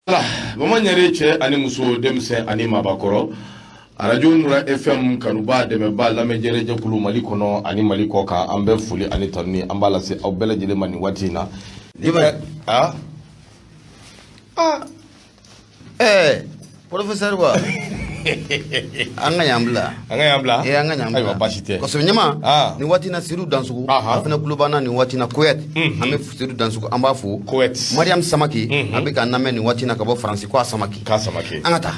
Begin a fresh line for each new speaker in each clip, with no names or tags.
Mama ɲare, cɛ ani muso, denmisɛn ani maabakɔrɔ, Arajo Nura FM kanuba, dɛmɛba, lamɛnjɛrɛjɛkulu Mali kɔnɔ ani Mali kɔ kan, an bɛ foli ani tanuni an b'a lase aw bɛɛ lajɛlen ma nin waati in na.
A
aa.
Ɛɛ, professeur wa, an ka yan bila.
An ka yan bila.
Ee, an ka yan bila.
Ayiwa, baasi tɛ.
Kosɛbɛ, ɲama. Nin waati na, Seydou Dansogo, a fana tulo b'an na nin waati na Koweït. An bɛ Seydou Dansogo, an b'a fo.
Koweït.
Mariam Samake, a bɛ k'an lamɛn nin waati na ka bɔ Faransi, ko a Samake.
K'a Samake.
An ka taa.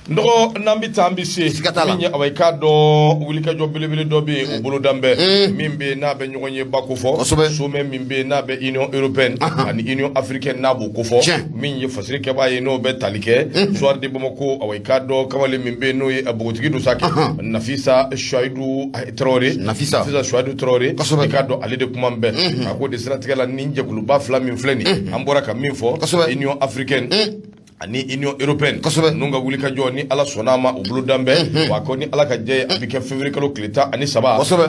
N dɔgɔ, n'an bɛ taa, an bɛ se.
Siga t'a la.
Min ye, awa, i k'a dɔn, wulikajɔ belebele dɔ bɛ yen, o bolodan bɛ min bɛ yen, n'a bɛ ɲɔgɔn ye ba ko fɔ. Sommet min bɛ yen, n'a bɛ Union européenne ani Union africaine, n'a b'o ko fɔ. Min ye fasiri kɛbaa ye, n'o bɛ tali kɛ Soir de Bamako, awa, i k'a dɔn, kamalen min bɛ yen, n'o ye npogotigi don sa kɛ, Nafisa Suwayidu Tarawele.
Nafisa.
Nafisa Suwayidu Tarawele. I k'a dɔn, ale de kuma bɛɛ a ko de siratigɛ la, nin jɛkuluba fila min filɛ nin, an bɔra ka min fɔ, Union africaine ani Union européenne, ninnu ka wulikajɔ, ni Ala sɔnna a ma, u bolo dan bɛɛ wa, ko ni Ala ka jɛ ye, a bɛ kɛ février kalo tile 13 a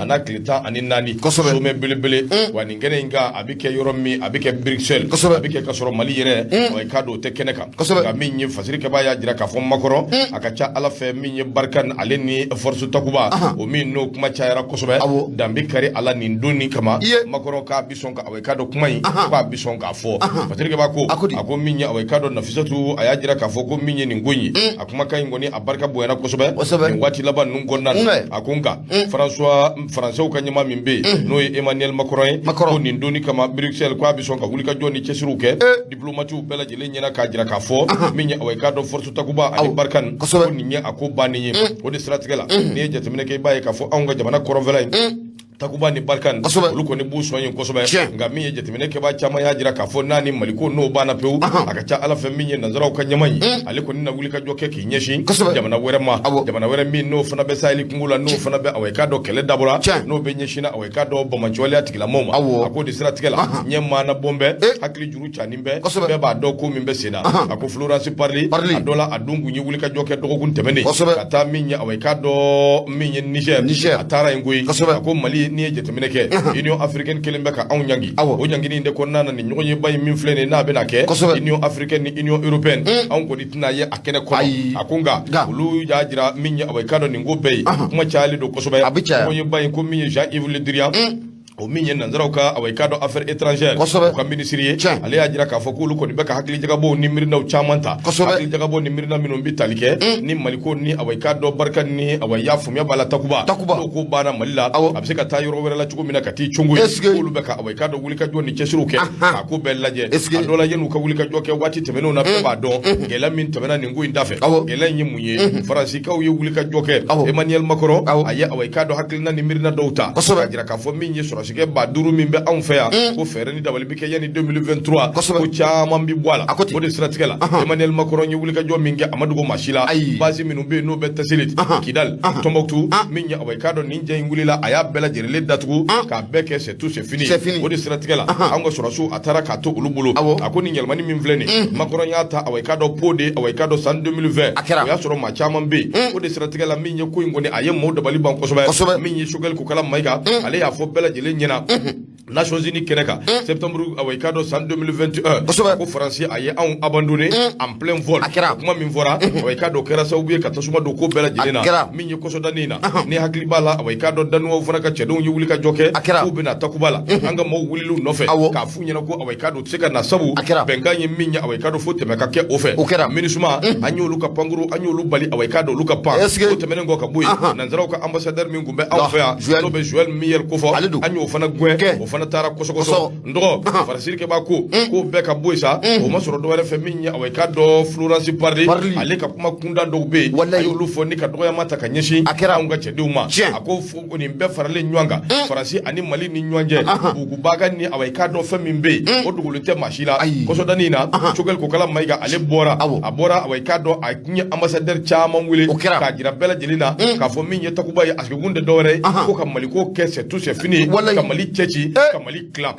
n'a tile 14. Sommet belebele wa, nin kɛnɛ in kan, a bɛ kɛ yɔrɔ min, a bɛ kɛ Bruxelles. A bɛ kɛ ka sɔrɔ Mali yɛrɛ, wa, i k'a dɔn, o tɛ kɛnɛ kan. Nka min ye fasiri kɛbaa y'a jira k'a fɔ Macron, a ka ca Ala fɛ, min ye Barkhane ale ni Force Takuba, o min n'o kuma cayara kosɛbɛ, dan bɛ kari a la nin don nin kama. Macron k'a bi sɔn ka, awa, i k'a dɔn, kuma in, k'a bi sɔn k'a fɔ. Fasiri kɛbaa ko, a ko min ye, awa, i k'a dɔn, Nafisatu, a y'a jira k'a fɔ ko min ye nin ko in ye, a kumakan in kɔni, a barika bonyana kosɛbɛ nin waati laban ninnu kɔnɔna na. A ko nka François, Faransɛw ka ɲɛmaa min bɛ yen, n'o ye Emmanuel Macron ye, ko nin donni kama Bruxelles, k'a bɛ sɔn ka wulikajɔ ni cɛsiriw kɛ diplomatiw bɛɛ lajɛlen ɲɛna, k'a jira k'a fɔ min ye, awa, i k'a dɔn, Force Takuba ani Barkhane, ko nin ye a ko bannen ye. O de siratigɛ la, n'i ye jateminɛ kɛ, i b'a ye k'a fɔ anw ka jamana kɔrɔnfɛla in, Takuba ni Barkhane, olu kɔni b'u sɔn yen kosɛbɛ. Nka min ye jateminɛ kɛbaa caman y'a jira k'a fɔ n'a ni Maliko n'o banna pewu, a ka ca Ala fɛ, min ye nanzaraw ka ɲɛmaa ye, ale kɔni na wuli ka jɔ kɛ k'i ɲɛsin jamana wɛrɛ ma, jamana wɛrɛ min n'o fana bɛ Sahel kungo la, n'o fana bɛ, awa, i k'a dɔn, kɛlɛ dabɔra, n'o bɛ ɲɛsin, awa, i k'a dɔn, banbaanciwaleya tigilamɔgɔw ma. A ko de siratigɛ la, ɲɛ maana bɔn bɛɛ hakili juru canin bɛɛ, bɛɛ b'a dɔn ko min bɛ sen na. A ko Florence Parly, a dɔ la, a dun kun ye wuli ka jɔ kɛ dɔgɔkun tɛmɛnen ka taa min ye, awa, i k'a dɔn, min ye Niger, a taara yen koyi. A ko Mali, n'i ye jateminɛ kɛ, Union africaine kelen bɛ ka anw ɲangi. O ɲangini in de kɔnɔna na, nin ɲɔgɔnyeba in min filɛ nin ye, n'a bɛna kɛ Union africaine ni Union européenne, anw kɔni tɛna ye a kɛnɛ kɔnɔ. A ko nka olu y'a jira min ye, awa, i k'a dɔn, nin ko bɛɛ ye kuma cayalen don kosɛbɛ. Ɲɔgɔnyeba in ko, min ye Jean-Yves Le Drian, o min ye nanzaraw ka, awa, i k'a dɔn, affaires étrangères u ka minisiri ye, ale y'a jira k'a fɔ k'olu kɔni bɛ ka hakilijagabɔw ni miirinaw caman ta, hakilijagabɔ ni miirina minnu bɛ tali kɛ ni Maliko ni, awa, i k'a dɔn, Barkhane ni, awa, i y'a faamuya b'a la, Takuba, n'o ko banna Mali la, a bɛ se ka taa yɔrɔ wɛrɛ la cogo min na ka t'i congo ye. K'olu bɛ ka, awa, i k'a dɔn, wulikajɔ ni cɛsiriw kɛ k'a ko bɛɛ lajɛ. A dɔ la, yan'u ka wulikajɔ kɛ, waati tɛmɛnenw na, bɛɛ b'a dɔn gɛlɛya min tɛmɛna nin ko in da fɛ. Gɛlɛya in ye mun ye? Faransikaw ye wulikajɔ kɛ, Emmanuel Macron, a ye, awa, i k'a dɔn, hakilina ni miirina dɔw ta k'a jira k'a fɔ min ye sɔrɔsikɛ 5000 min bɛ anw fɛ yan, ko fɛɛrɛ ni dabali bɛ kɛ yanni 2023, ko caman bɛ bɔ a la. O de siratigɛ la, Emmanuel Macron ye wulikajɔ min kɛ, a ma dogo maa si la, base minnu bɛ yen, n'o bɛ Tessalit, Kidal, Tombouctou, min ye, awa, i k'a dɔn, nin jɛ in wulila, a y'a bɛɛ lajɛlen datugu k'a bɛɛ kɛ c'est tout, c'est fini. O de siratigɛ la, anw ka sɔrɔsiw, a taara k'a to olu bolo. A ko nin yɛlɛmani min filɛ nin, Macron y'a ta, awa, i k'a dɔn, po de, awa, i k'a dɔn, san 2020, o y'a sɔrɔ maa caman bɛ yen. O de siratigɛ la, min ye ko in kɔni, a ye maaw dabali ban kosɛbɛ. Min ye Choguel Kokalla Maïga, ale y'a fɔ bɛɛ lajɛlen ɲɛna Nations Unies kɛnɛ kan, septembre, awa, i k'a dɔn, san 2021, ko Faransi a ye anw abandonné en plein vol. Kuma min fɔra, awa, i k'a dɔn, o kɛra sababu ye ka tasuma don ko bɛɛ lajɛlen na. Min ye kɔsɔdanni in na, ni hakili b'a la, awa, i k'a dɔn, danuwaw fana ka cɛdenw ye wuli ka jɔ kɛ k'u bɛna Takuba la, an ka maaw wulil'u nɔfɛ k'a f'u ɲɛna ko, awa, i k'a dɔn, u tɛ se ka na, sabu bɛnkan ye min ye, awa, i k'a dɔn, fo tɛmɛ ka kɛ o fɛ. MINUSMA, an y'olu ka pankuru, an y'olu bali, awa, i k'a dɔn, olu ka pan. O tɛmɛnen kɔ ka bɔ yen, nanzaraw ka ambassadeur min tun bɛ anw fɛ yan, n'o bɛ Joël Millier kofɔ, an y'o fana gɛn, o fana taara kɔsɔkɔsɔ. N dɔgɔ, farasirikɛbaa ko k'o bɛɛ ka bɔ yen sa, o ma sɔrɔ dɔwɛrɛ fɛ, min ye, awa, i k'a dɔn, Florence Parly, ale ka kuma kunda dɔw bɛ yen, a y'olu fɔ ni ka dɔgɔyama ta ka ɲɛsin anw ka cɛdenw ma. A ko nin bɛɛ faralen ɲɔgɔn kan, Faransi ani Mali ni ɲɔgɔn cɛ, bugubaga ni, awa, i k'a dɔn, fɛn min bɛ yen, o dogolen tɛ maa si la. Kɔsɔdanni in na, Choguel Kokalla Maïga, ale bɔra, a bɔra, awa, i k'a dɔn, a tun ye ambassadeur caman wele k'a jira bɛɛ lajɛlen na k'a fɔ min ye Takuba ye, a sigikun tɛ dɔwɛrɛ ye ko ka Maliko kɛ c'est tout, c'est fini, ka Mali cɛ ci, ka Mali tila.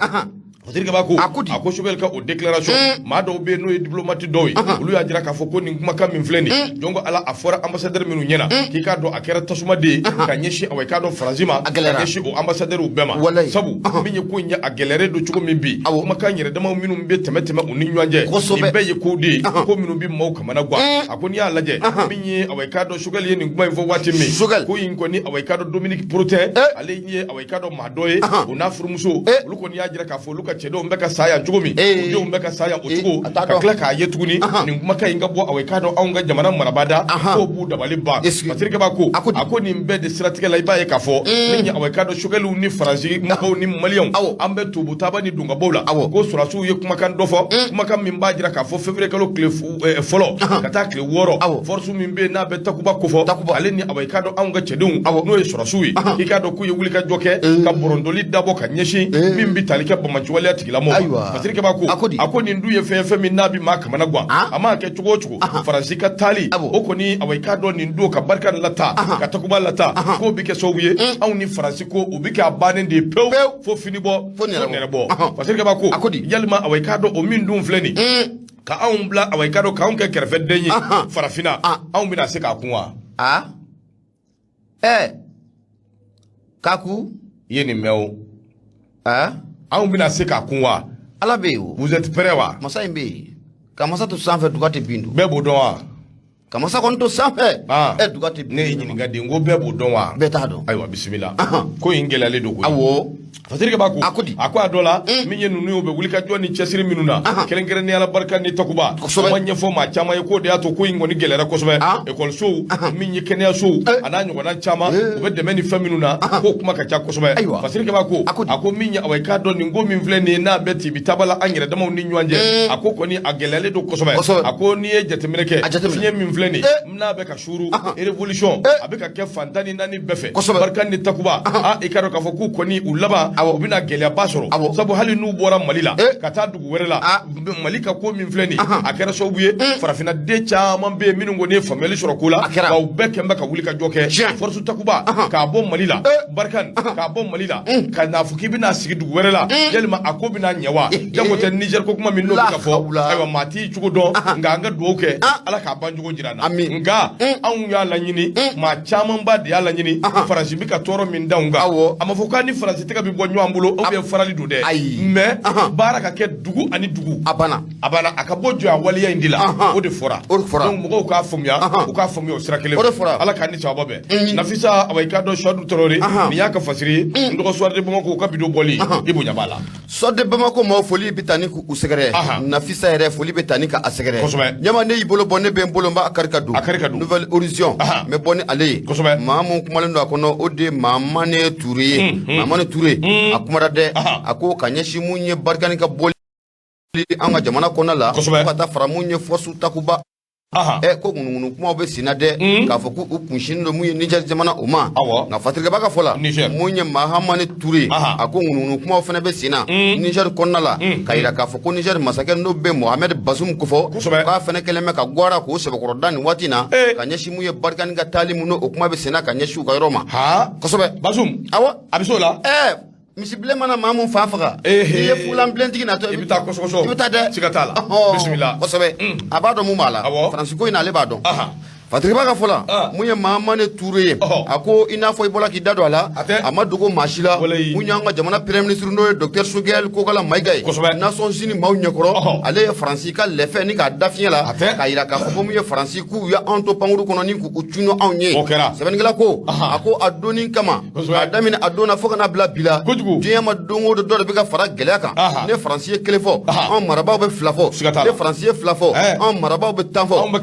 Patrick Kaba ko
A ko di?
A ko Choguel ka o déclaration, maa dɔw bɛ yen n'o ye diplomate dɔw ye, olu y'a jira k'a fɔ ko nin kumakan min filɛ nin ye, jɔn ko Ala, a fɔra ambassadeur minnu ɲɛna k'i k'a dɔn a kɛra tasuma de ye ka ɲɛsin, awa, i k'a dɔn Faransi ma,
A
ka
gɛlɛyara.
ɲɛsin o ambassadeur bɛɛ ma.
Walayi.
Sabu min ye ko in ye, a gɛlɛyaren don cogo min bi, kumakan yɛrɛ damaw minnu bɛ tɛmɛ tɛmɛ u ni ɲɔgɔn cɛ, nin bɛɛ ye kow de ye, ko minnu bɛ maaw kamana gan. A ko n'i y'a lajɛ, min ye, awa, i k'a dɔn Choguel ye nin kuma in fɔ waati min,
Choguel.
ko in kɔni, awa, i k'a dɔn Dominique Protet, ale ye, awa, i k'a dɔn maa dɔ ye, o n'a furumuso, olu kɔni y'a jira k'a fɔ olu ka cɛdenw bɛ ka sa yan cogo min, u denw bɛ ka sa yan o cogo,
A t'a
ka
dɔn.
tila k'a ye tuguni nin kumakan in ka bɔ, awa, i k'a dɔn anw ka jamana marabaa da, k'o b'u dabali ban. Patrick Kaba ko
A ko di?
A ko nin bɛɛ de siratigɛ la, i b'a ye k'a fɔ min ye, awa, i k'a dɔn Choguelw ni Faransi mɔgɔw ni Maliyɛnw, an bɛ tobotaba ni donkabaw la. Ko sɔrɔdasiw ye kumakan dɔ fɔ, kumakan min b'a jira k'a fɔ février kalo tile 1 ka taa tile 6, force min bɛ yen n'a bɛ Takuba kofɔ, ale ni, awa, i k'a dɔn anw ka cɛdenw, n'o ye sɔrɔdasiw ye, i k'a dɔn k'u ye wulikajɔ kɛ ka bɔrɔntɔli dabɔ ka ɲɛsin min bɛ tali kɛ banbaanciwaleya tigilamɔgɔw ma. Patrick Kaba ko
A ko di?
A ko nin dun ye fɛn ye, fɛn min n'a bɛ maa kamana gan. A mana kɛ cogo o cogo, Faransi ka taali o kɔni, awa, i k'a dɔn nin don ka barika lata, ka Takuba lata, k'o bɛ kɛ sababu ye anw ni Faransi ko o bɛ kɛ a bannen de ye pewu, fo fini bɔ,
fo nɛrɛ
bɔ. Patrick Kaba ko
A ko di?
Yalima, awa, i k'a dɔn o min dun filɛ nin, ka anw bila, awa, i k'a dɔn k'anw kɛ kɛrɛfɛden ye farafinna, anw bɛna se k'a kun wa?
A ɛ kaku.
I ye nin mɛn o.
A
Anw bɛna se k'a kun wa?
Ala bɛ yen o.
Vous êtes prêts wa?
Masa in bɛ yen, ka masa to sanfɛ, duga tɛ bin don.
Bɛɛ b'o dɔn wa?
Ka masa kɔni to sanfɛ, ɛ duga tɛ bin.
Ne y'i ɲininka de, n ko bɛɛ b'o dɔn wa?
Bɛɛ t'a dɔn.
Ayiwa, bisimila, ko in gɛlɛyalen don koyi. Patrick Kaba ko
A ko di?
A ko a dɔ la, min ye ninnu ye, u bɛ wuli ka jɔ ni cɛsiri minnu na, kɛrɛnkɛrɛnnenya la Barkhane ni Takuba, o ma ɲɛfɔ maa caman ye, k'o de y'a to ko in kɔni gɛlɛyara kosɛbɛ. Ekɔlisow, min ye kɛnɛyasow, a n'a ɲɔgɔnna caman, u bɛ dɛmɛ ni fɛn minnu na, k'o kuma ka ca kosɛbɛ. Patrick Kaba ko
A ko di?
A ko min ye, awa, i k'a dɔn nin ko min filɛ nin ye, n'a bɛ tibi taba la an yɛrɛ damaw ni ɲɔgɔn cɛ, a ko kɔni a gɛlɛyalen don kosɛbɛ. A ko n'i ye jateminɛ kɛ,
A jateminɛ.
fiɲɛ min filɛ nin ye, n'a bɛ ka suuru, révolution a bɛ ka kɛ fan 14 bɛɛ fɛ, Barkhane ni Takuba, a i k'a dɔn k'a fɔ k'u kɔni u laban, u bɛna gɛlɛyaba sɔrɔ, sabu hali n'u bɔra Mali la ka taa dugu wɛrɛ la, Mali ka ko min filɛ nin, a kɛra sababu ye farafinna den caman bɛ yen minnu kɔni ye faamuyali sɔrɔ ko la, nka u bɛɛ kɛn bɛ ka wuli ka jɔ kɛ. Force Takuba k'a bɔ Mali la, Barkhane k'a bɔ Mali la, ka n'a fɔ k'i bɛna sigi dugu wɛrɛ la, yalima a ko bɛna ɲɛ wa? Jango tɛ Niger ko kuma min n'o bɛ ka fɔ, ayiwa, maa t'i cogo dɔn, nka an ka dugawu kɛ, Ala k'a ban cogo jira an na. Nka anw y'a laɲini, maa camanba de y'a laɲini. Faransi bɛ ka tɔɔrɔ min da anw kan, a ma fɔ k'a ni Faransi tɛgɛ bɛ bɔ ɲɔgɔn bolo ou bien farali don dɛ, mais baara ka kɛ dugu ani dugu.
A banna.
A banna, a ka bɔ jɔnya waleya in de la. O de fɔra.
O de fɔra.
Donc mɔgɔw k'a faamuya, u k'a faamuya o sira kelen.
O de fɔra.
Ala k'an ni sababa bɛn. Nafisa, awa, i k'a dɔn Suwadu Tarawele, nin y'a ka fasiri ye. N dɔgɔ, Soir de Bamako ka bidon bɔli, i bonya b'a la.
Soir de Bamako maaw, foli bɛ taa ni k'u sɛgɛrɛ. Nafisa yɛrɛ, foli bɛ taa ni k'a sɛgɛrɛ. Ɲama, ne y'i bolo bɔ, ne bɛ n bolo, n b'a kari ka don.
A kari ka don.
Nouvel Horizon, n bɛ bɔ ni ale ye. Maa mun kumalen don a kɔnɔ, o de ye Mahamane Ture ye. Mahamane Ture, a kumara dɛ. A ko ka ɲɛsin mun ye Barkhane ka bɔli an ka jamana kɔnɔna la, fo ka taa fara mun ye force Takuba, ɛ ko ŋunuŋunu kumaw bɛ senna dɛ, k'a fɔ k'u kunsinnen don mun ye Niger jamana o ma. Nka Fatirikɛba ka fɔ la, mun ye Mahamane Ture, a ko ŋunuŋunu kumaw fana bɛ senna Niger kɔnɔna la, ka yira k'a fɔ ko Niger masakɛ n'o bɛ Mohamed Bazoum kofɔ, k'a fana kɛlen bɛ ka gwara k'o sɛbɛkɔrɔ da nin waati na, ka ɲɛsin mun ye Barkhane ka taali mun o kuma bɛ senna ka ɲɛsin u ka yɔrɔ ma. Kosɛbɛ.
Bazoum.
Awɔ.
A bɛ s'o la.
Ɛɛ, misibilen mana maa mun fa faga, n'i ye fulanbilentigi natɔ,
i bɛ taa kɔsɔkɔsɔ.
I bɛ taa dɛ.
Siga t'a la. Bisimila.
Kosɛbɛ, a b'a dɔn mun b'a la. Faransi ko in na, ale b'a dɔn. Fatirikɛba ka fɔ la, mun ye Mahamane Ture ye, a ko i n'a fɔ i bɔra k'i da don a la, a ma dogo maa si la, mun y'an ka jamana premier ministre n'o ye docteur Choguel Kokala Maïga ye, Nations Unies maaw ɲɛkɔrɔ, ale ye Faransi ka lɛfɛ ni k'a da fiɲɛ la, k'a yira k'a fɔ ko mun ye Faransi k'u ye anw to pankuru kɔnɔ ni k'u cun anw ye. Sɛbɛnnikɛla ko, a ko a donni kama, k'a daminɛ a don na fo ka na bila bi la, diɲɛ ma don o don dɔ de bɛ ka fara gɛlɛya kan. Ne Faransi ye kelen fɔ, anw marabaaw bɛ fila fɔ. Ne Faransi ye fila fɔ, anw marabaaw bɛ 10 fɔ.
A
ma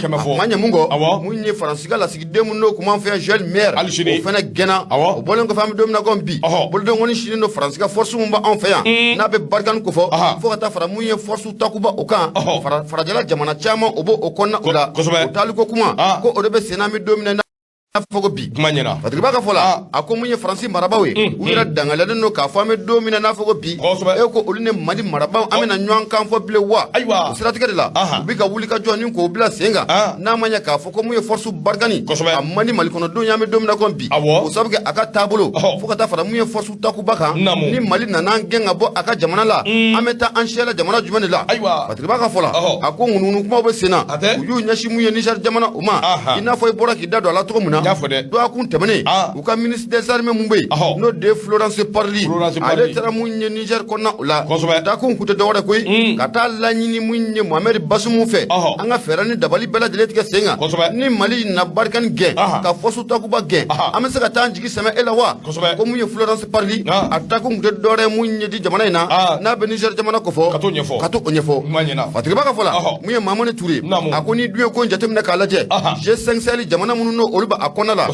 ɲɛ mun kɔ, mun ye Faransi ka lasigiden mun n'o kun b'an fɛ yan, Joël Maire, o fana gɛnna. O bɔlen kɔfɛ, an bɛ don min na komi bi, bolodenkɔni sinnen don Faransi ka force mun b'anw fɛ yan n'a bɛ Barkhane kofɔ, fo ka taa fara mun ye force Takuba o kan, farajɛla jamana caman o b'o kɔnɔna o la. O taaliko kuma ko o de bɛ senna an bɛ don min na. fɔ ko bi
kuma ɲɛna.
Fatigiba ka fɔ la, a ko mun ye Faransi marabaaw ye, u yɛrɛ dangaliyalen don k'a fɔ an bɛ don min na n'a fɔ ko bi, e ko olu ni Mali marabaaw an bɛna ɲɔgɔn kan fɔ bilen wa?
Ayiwa.
O siratigɛ de la, u bɛ ka wuli ka jɔ ni k'o bila sen kan, n'a ma ɲɛ k'a fɔ ko mun ye force Barkhane, a man di Mali kɔnɔdenw ye an bɛ don min na komi bi, o sabu kɛ a ka taabolo, fo ka taa fara mun ye force Takuba kan, ni Mali nana an gɛn ka bɔ a ka jamana la, an bɛ taa an siyala jamana jumɛn de la?
Ayiwa.
Fatigiba ka fɔ la, a ko ŋunuŋunu kumaw bɛ sen na, u y'u ɲɛsin mun ye Niger jamana o ma, i n'a fɔ i bɔra k'i da don a la cogo min na dɔgɔkun tɛmɛnen, u ka ministre des armées mun bɛ yen, n'o de ye Florence Parly, ale taara mun ye Niger kɔnɔna o la. Taakun kun tɛ dɔwɛrɛ koyi, ka taa laɲini mun ye Mohamed Bazoum fɛ, an ka fɛɛrɛ ni dabali bɛɛ lajɛlen tigɛ sen kan, ni Mali na Barkhane gɛn ka force Takuba gɛn, an bɛ se ka taa an jigi sɛmɛ e la wa? Ko mun ye Florence Parly, a taakun kun tɛ dɔwɛrɛ mun ye di jamana in na, n'a bɛ Niger jamana kofɔ,
ka t'o ɲɛfɔ.
Ka t'o ɲɛfɔ. Fatigiba ka fɔ la, mun ye Mamani Ture, a ko n'i dun ye ko in jateminɛ k'a lajɛ, G5 Sahel jamana minnu n'o olu bɛ a kɔnɔna la,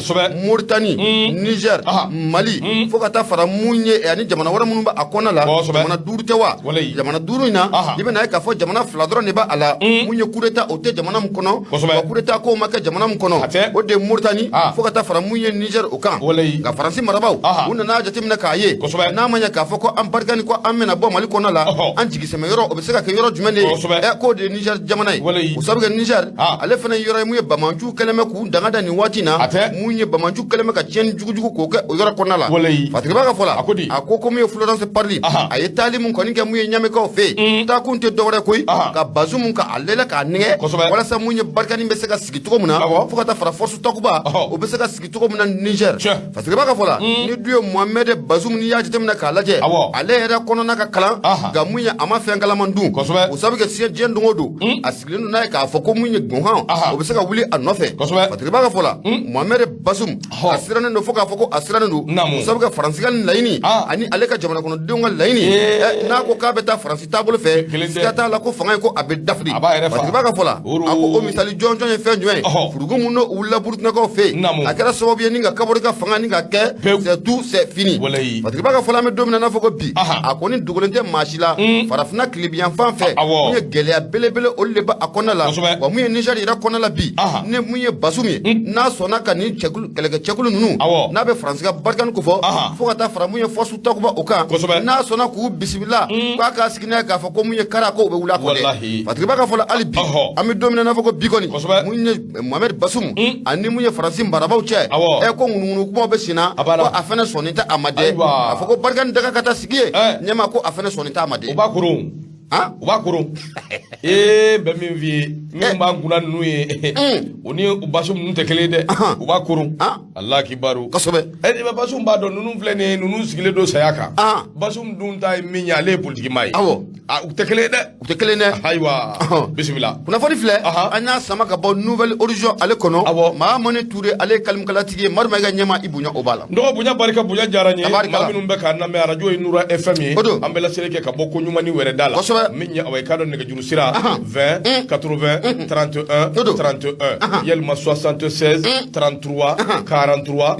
Mauritanie, Niger, Mali, fo ka taa fara mun ye ani jamana wɛrɛ minnu bɛ a kɔnɔna la, jamana duuru tɛ wa? Jamana duuru in na, i bɛna ye k'a fɔ jamana fila dɔrɔn de b'a la mun ye coup d'état o tɛ jamana min kɔnɔ, wa coup d'état kow ma kɛ jamana min kɔnɔ, o de ye Mauritanie, fo ka taa fara mun ye Niger o kan. Nka Faransi marabaaw, u nana jateminɛ k'a ye, n'a ma ɲɛ k'a fɔ ko an Barkhane ko an bɛna bɔ Mali kɔnɔ la, an jigi sɛmɛ yɔrɔ o bɛ se ka kɛ yɔrɔ jumɛn de ye? Ɛ, k'o de ye Niger jamana ye. O sabu kɛ Niger, ale fana ye yɔrɔ ye mun ye banbaanciw kɛlen bɛ k'u danga da nin waati in na, mun ye banbaanciw kɛlen bɛ ka tiɲɛni jugujugu k'o kɛ o yɔrɔ kɔnɔna la. Fatigiba ka fɔ la, a ko ko mun ye Florence Parly, a ye taali mun kɔni kɛ mun ye Ɲamekaw fɛ yen, taakun tɛ dɔwɛrɛ koyi, ka Bazoum ka a lɛlɛ k'a nɛgɛ, walasa mun ye Barkhane bɛ se ka sigi cogo min na, fo ka taa fara force Takuba o bɛ se ka sigi cogo min na Niger. Fatigiba ka fɔ la, ni dun ye Mohamed Bazoum, n'i y'a jateminɛ k'a lajɛ, ale yɛrɛ kɔnɔna ka kalan, nka mun ye a ma fɛn kalaman dun, o sabu kɛ diɲɛ don o don a sigilen don n'a ye k'a fɔ ko mun ye gɔnkan o bɛ se ka wuli a nɔfɛ. Fatigiba ka fɔ la, Mohamed Bazoum a sirannen don fo k'a fɔ ko a sirannen don, o sabu kɛ Faransi ka laɲini ani ale ka jamana kɔnɔdenw ka laɲini, n'a ko k'a bɛ taa Faransi taabolo fɛ, siga t'a la ko fanga in ko a bɛ dafiri. Fatigiba ka fɔ la, a ko o misali jɔnjɔn ye fɛn jumɛn ye? Furugu mun n'o wulila Burukinakaw fɛ yen, a kɛra sababu ye ni ka Kabore ka fanga ni ka kɛ c'est tout, c'est fini. Fatigiba ka fɔ la, an bɛ don min na n'a fɔ ko bi, a kɔni dogolen tɛ maa si la, farafinna tilebinyanfan fɛ, mun ye gɛlɛya belebele olu de bɛ a kɔnɔna la. Wa mun ye Niger yɛrɛ kɔnɔna la bi, ni mun ye Bazoum ye, n'a sɔnna ka nin kɛlɛkɛcɛkulu ninnu, n'a bɛ Faransi ka Barkhane kofɔ, fo ka taa fara mun ye force Takuba o kan, n'a sɔnna k'u bisimila, k'a k'a sigi n'a ye k'a fɔ ko mun ye kara ko u bɛ wuli a kɔ dɛ. Fatigiba ka fɔ la, hali bi an bɛ don min na n'a fɔ ko bi kɔni, mun ye Mohamed Bazoum ani mun ye Faransi marabaaw cɛ, ɛ, ko ŋunuŋunu kumaw bɛ sen na, ko a fana sɔnni tɛ a ma dɛ. A fɔ ko Barkhane daga ka taa sigi yen ɲɛma, ko a fana sɔnni tɛ a ma dɛ.
U b'a koron. U b'a koron. Ee, bɛ min f'i ye, minnu b'an kunna ninnu ye, o ni Bazoum ninnu tɛ kelen ye dɛ. U b'a koron. Allah kibaru. Ɛ, Bazoum b'a dɔn ninnu filɛ nin ye, ninnu sigilen don saya kan. Bazoum dun ta ye min ye, ale ye politiki maa ye. U tɛ kelen ye dɛ.
U tɛ kelen dɛ.
Ayiwa, bisimila.
Kunnafoni filɛ, an y'a sama ka bɔ Nouvel Horizon ale kɔnɔ. Mahamani Ture, ale ye kalimkalatigi ye. Madu Mayiga ɲɛma, i bonya o b'a la.
N dɔgɔ, bonya barika, bonya diyara n ye. Maa minnu bɛ k'an lamɛn, arajo ye Nura FM ye. An bɛ laseli kɛ ka bɔ ko ɲuman ni wɛrɛ da la. Min ye awa, i k'a dɔn nɛgɛjuru sira 20 80 31 31, yalima 76 33 43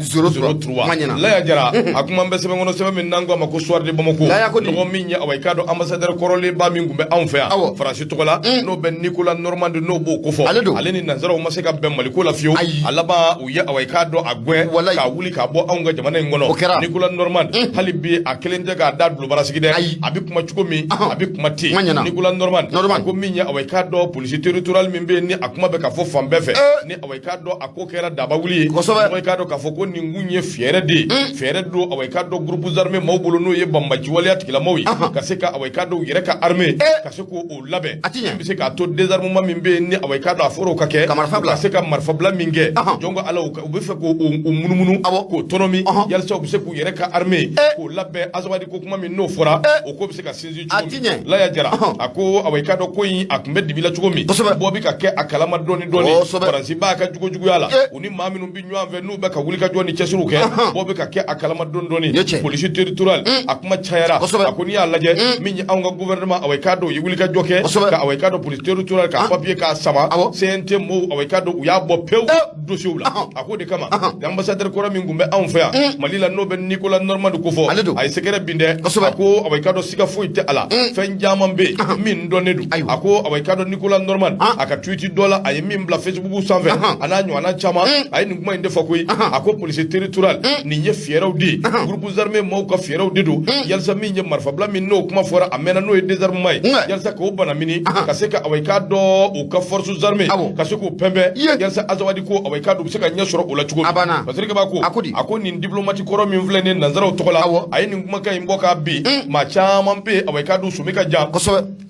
03. Laya Jara, a kuma bɛ sɛbɛn kɔnɔ, sɛbɛn min n'an ko a ma ko Soir de Bamako. Dɔgɔ, min ye awa, i k'a dɔn ambassadeur kɔrɔlenba min tun bɛ anw fɛ yan Faransi tɔgɔ la, n'o bɛ Nicolas Normand, n'o b'o kofɔ, ale ni nanzaraw ma se ka bɛn Maliko la fiyewu. A laban, u ye awa, i k'a dɔn a gɛn k'a wuli k'a bɔ anw ka jamana in kɔnɔ. Nicolas Normand, hali bi a kelen tɛ k'a da dulobara sigi dɛ. A bɛ kuma cogo min, a bɛ kuma ten. Nicolas Normand ko min ye awa, i k'a dɔn police territoriale min bɛ yen, ni a kuma bɛ ka fɔ fan bɛɛ fɛ, ni awa, i k'a dɔn a ko kɛra daba wuli ye. I k'a dɔn k'a fɔ ko nin kun ye fɛɛrɛ de ye, fɛɛrɛ don awa, i k'a dɔn groupes armés maaw bolo, n'o ye banbaanci waleya tigilamaaw ye, ka se ka awa, i k'a dɔn u yɛrɛ ka armée ka se k'o labɛn, min bɛ se k'a to désarmement min bɛ yen, ni awa, i k'a dɔn a fɔra o ka kɛ, ka se ka marifabila min kɛ, jɔn ko Ala, u bɛ fɛ k'o munumunu k'o tɔnɔmi, yalisa u bɛ se k'u yɛrɛ ka armée k'o labɛn. Azawadi ko kuma min n'o fɔra, o ko bɛ se ka sinsin cogo min. Laya Jara, a ko awa, i k'a dɔn ko in a tun bɛ dibi la cogo min, bɔ bɛ ka kɛ a kalama dɔɔni dɔɔni. Faransi b'a ka jugu juguya la, u ni maa minnu bɛ ɲɔgɔn fɛ, n'u bɛ ka wulikajɔ ni cɛsiriw kɛ, bɔ bɛ ka kɛ a kalama dɔɔni dɔɔni. Police territoriale, a kuma cayara. A ko n'i y'a lajɛ, min ye anw ka gouvernement, awa, i k'a dɔn u ye wulikajɔ kɛ ka awa, i k'a dɔn police territoriale ka papier k'a sama CNT mɔɔw, awa, i k'a dɔn u y'a bɔ pewu dossier la. A ko de kama, ambassadeur kɔrɔ min tun bɛ anw fɛ yan Mali la, n'o bɛ Nicolas Normand kofɔ, a ye sɛgɛrɛ bin dɛ. A ko awa, i k'a dɔn siga foyi tɛ a la, fɛn caman bɛ yen min dɔnnen don. A ko awa, i k'a dɔn Nicolas Normand, a ka tweet dɔ la, a ye min bila Facebook sanfɛ, a n'a ɲɔgɔnna caman, a ye nin kuma in de fɔ koyi. A ko police territoriale, nin ye fɛɛrɛw de ye, groupes armés maaw ka fɛɛrɛw de don, yalisa min ye marifabila min n'o kuma fɔra a mɛnna, n'o ye désarmement ye, yalisa k'o banamini, ka se ka, awa, i k'a dɔn, u ka forces armées ka se k'o pɛnpɛn, yalisa Azawadi ko, awa, i k'a dɔn, u bɛ se ka ɲɛ sɔrɔ o la cogo min. Patrick Kaba ko, a ko nin diplomate kɔrɔ min filɛ nin nansaraw tɔgɔ la, a ye nin kumakan in bɔ k'a bin. Maa caman bɛ yen, awa, i k'a dɔn, somi ka jan,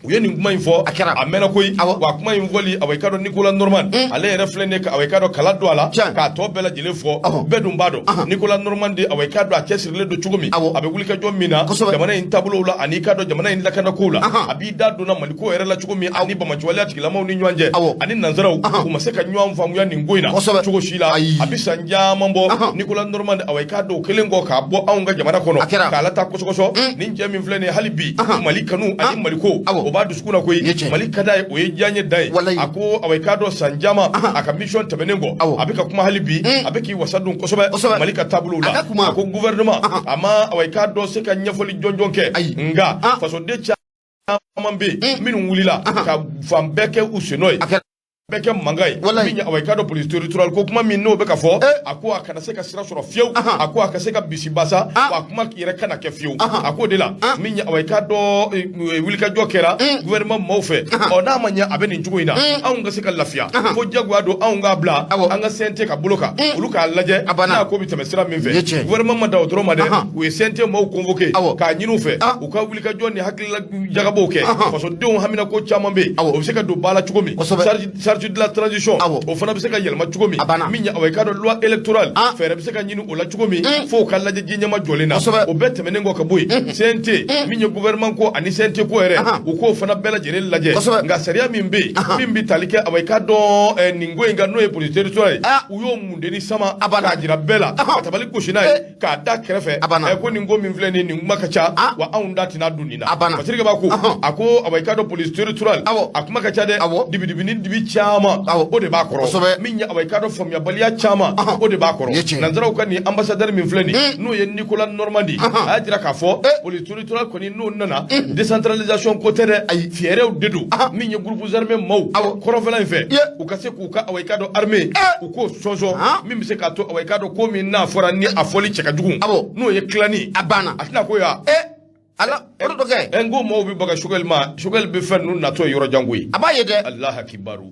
u ye nin kuma in fɔ,
A kɛra.
A mɛnna koyi. Wa kuma in fɔli, awa, i k'a dɔn, Nicolas Normand, ale yɛrɛ filɛ nin ye ka, awa, i k'a dɔn, kala don a la, k'a tɔ bɛɛ lajɛlen fɔ. Bɛɛ dun b'a dɔn Nicolas Normand, awa, i k'a dɔn, a cɛsirilen don cogo min, a bɛ wulikajɔ min na jamana in taabolow la, ani i k'a dɔn jamana in lakanakow la, a b'i da donna Maliko yɛrɛ la cogo min, ani banbaanciwaleya tigilamaw ni ɲɔgɔn cɛ, ani nansaraw, u ma se ka ɲɔgɔn faamuya nin ko in na cogo si la. A bɛ san caman bɔ, Nicolas Normand, awa, i k'a dɔn, o kɛlen kɔ k'a bɔ anw ka jamana kɔnɔ k'a lataa kɔsɔkɔsɔ, nin cɛ min filɛ nin ye, hali bi Mali kanu ani Maliko, o b'a dusukun na koyi. Mali ka d'a ye, o ye diyaɲɛ da ye. A ko, awa, i k'a dɔn, san caman a ka mission tɛmɛnen kɔ, a bɛ ka kuma hali bi, a bɛ k'i wasa don kosɛbɛ Mali ka taabolow la. A ko gouvernement a ma, awa, i k'a dɔn, se ka ɲɛfɔli jɔnjɔn kɛ, nka fasoden caman bɛ yen minnu wulila ka fan bɛɛ kɛ u sennɔ ye, bɛɛ kɛ mankan ye. Min ye, awa, i k'a dɔn, police territoriale ko kuma min n'o bɛ ka fɔ, a ko a kana se ka sira sɔrɔ fiyewu, a ko a ka se ka bisi basa, wa a kuma yɛrɛ kana kɛ fiyewu. A k'o de la, min ye, awa, i k'a dɔn, wulikajɔ kɛra gouvernement maaw fɛ. Ɔ, n'a ma ɲɛ a bɛ nin cogo in na, anw ka se ka lafiya, fo jagoya don anw k'a bila an ka CNT ka bolo kan, olu k'a lajɛ n'a ko bɛ tɛmɛ sira min fɛ. Gouvernement ma dan o dɔrɔn ma dɛ, u ye CNT maaw convoqué k'a ɲini u fɛ u ka wulikajɔ ni hakilila jagabɔw kɛ. Fasodenw haminako caman bɛ yen, o bɛ se ka don ba la cogo min, charte de la transition, o fana bɛ se ka yɛlɛma cogo min, min ye, awa, i k'a dɔn, loi électorale, fɛɛrɛ bɛ se ka ɲini o la cogo min, f'o ka lajɛ ji ɲɛma jɔlen na. O bɛɛ tɛmɛnen kɔ ka bɔ yen, CNT min ye gouvernement ko ani CNT ko yɛrɛ, u k'o fana bɛɛ lajɛlen lajɛ. Nka sariya min bɛ yen, min bɛ tali kɛ, awa, i k'a dɔn, nin ko in kan, n'o ye police territoriale ye, u y'o mundeni sama k'a jira bɛɛ la, ka tabali gosi n'a ye, k'a da kɛrɛfɛ.
A banna.
Ko nin ko min filɛ nin, nin kuma ka ca, wa anw da tɛna don nin na.
A banna.
Patrick Kaba ko, a ko, awa, i k'a dɔn, police territoriale, a kuma ka ca dɛ. Dibidibini dibi caman, o de b'a kɔrɔ. Min ye, awa, i k'a dɔn, faamuyabaliya caman, o de b'a kɔrɔ.
Ye tiɲɛ.
Nansaraw ka nin ambassadeur min filɛ nin, n'o ye Nicolas Normandi, a y'a jira k'a fɔ police territoriale kɔni n'o nana, décentralisation ko tɛ dɛ.
Ayi.
Fɛɛrɛw de don. Min ye groupes armés maaw kɔrɔnfɛla in fɛ, u ka se k'u ka, awa, i k'a dɔn, armée, u k'o sɔnsɔn, min bɛ se k'a to, awa, i k'a dɔn, ko min n'a fɔra ni a fɔli cɛ ka jugu, n'o ye tilani,
A banna.
a tɛna ko ya.
Ala, o de dɔ kɛ.
N ko maaw bɛ baga Choguel ma, Choguel bɛ fɛn ninnu natɔ ye yɔrɔ jan koyi.
A b'a ye dɛ.
Alaha kibaru.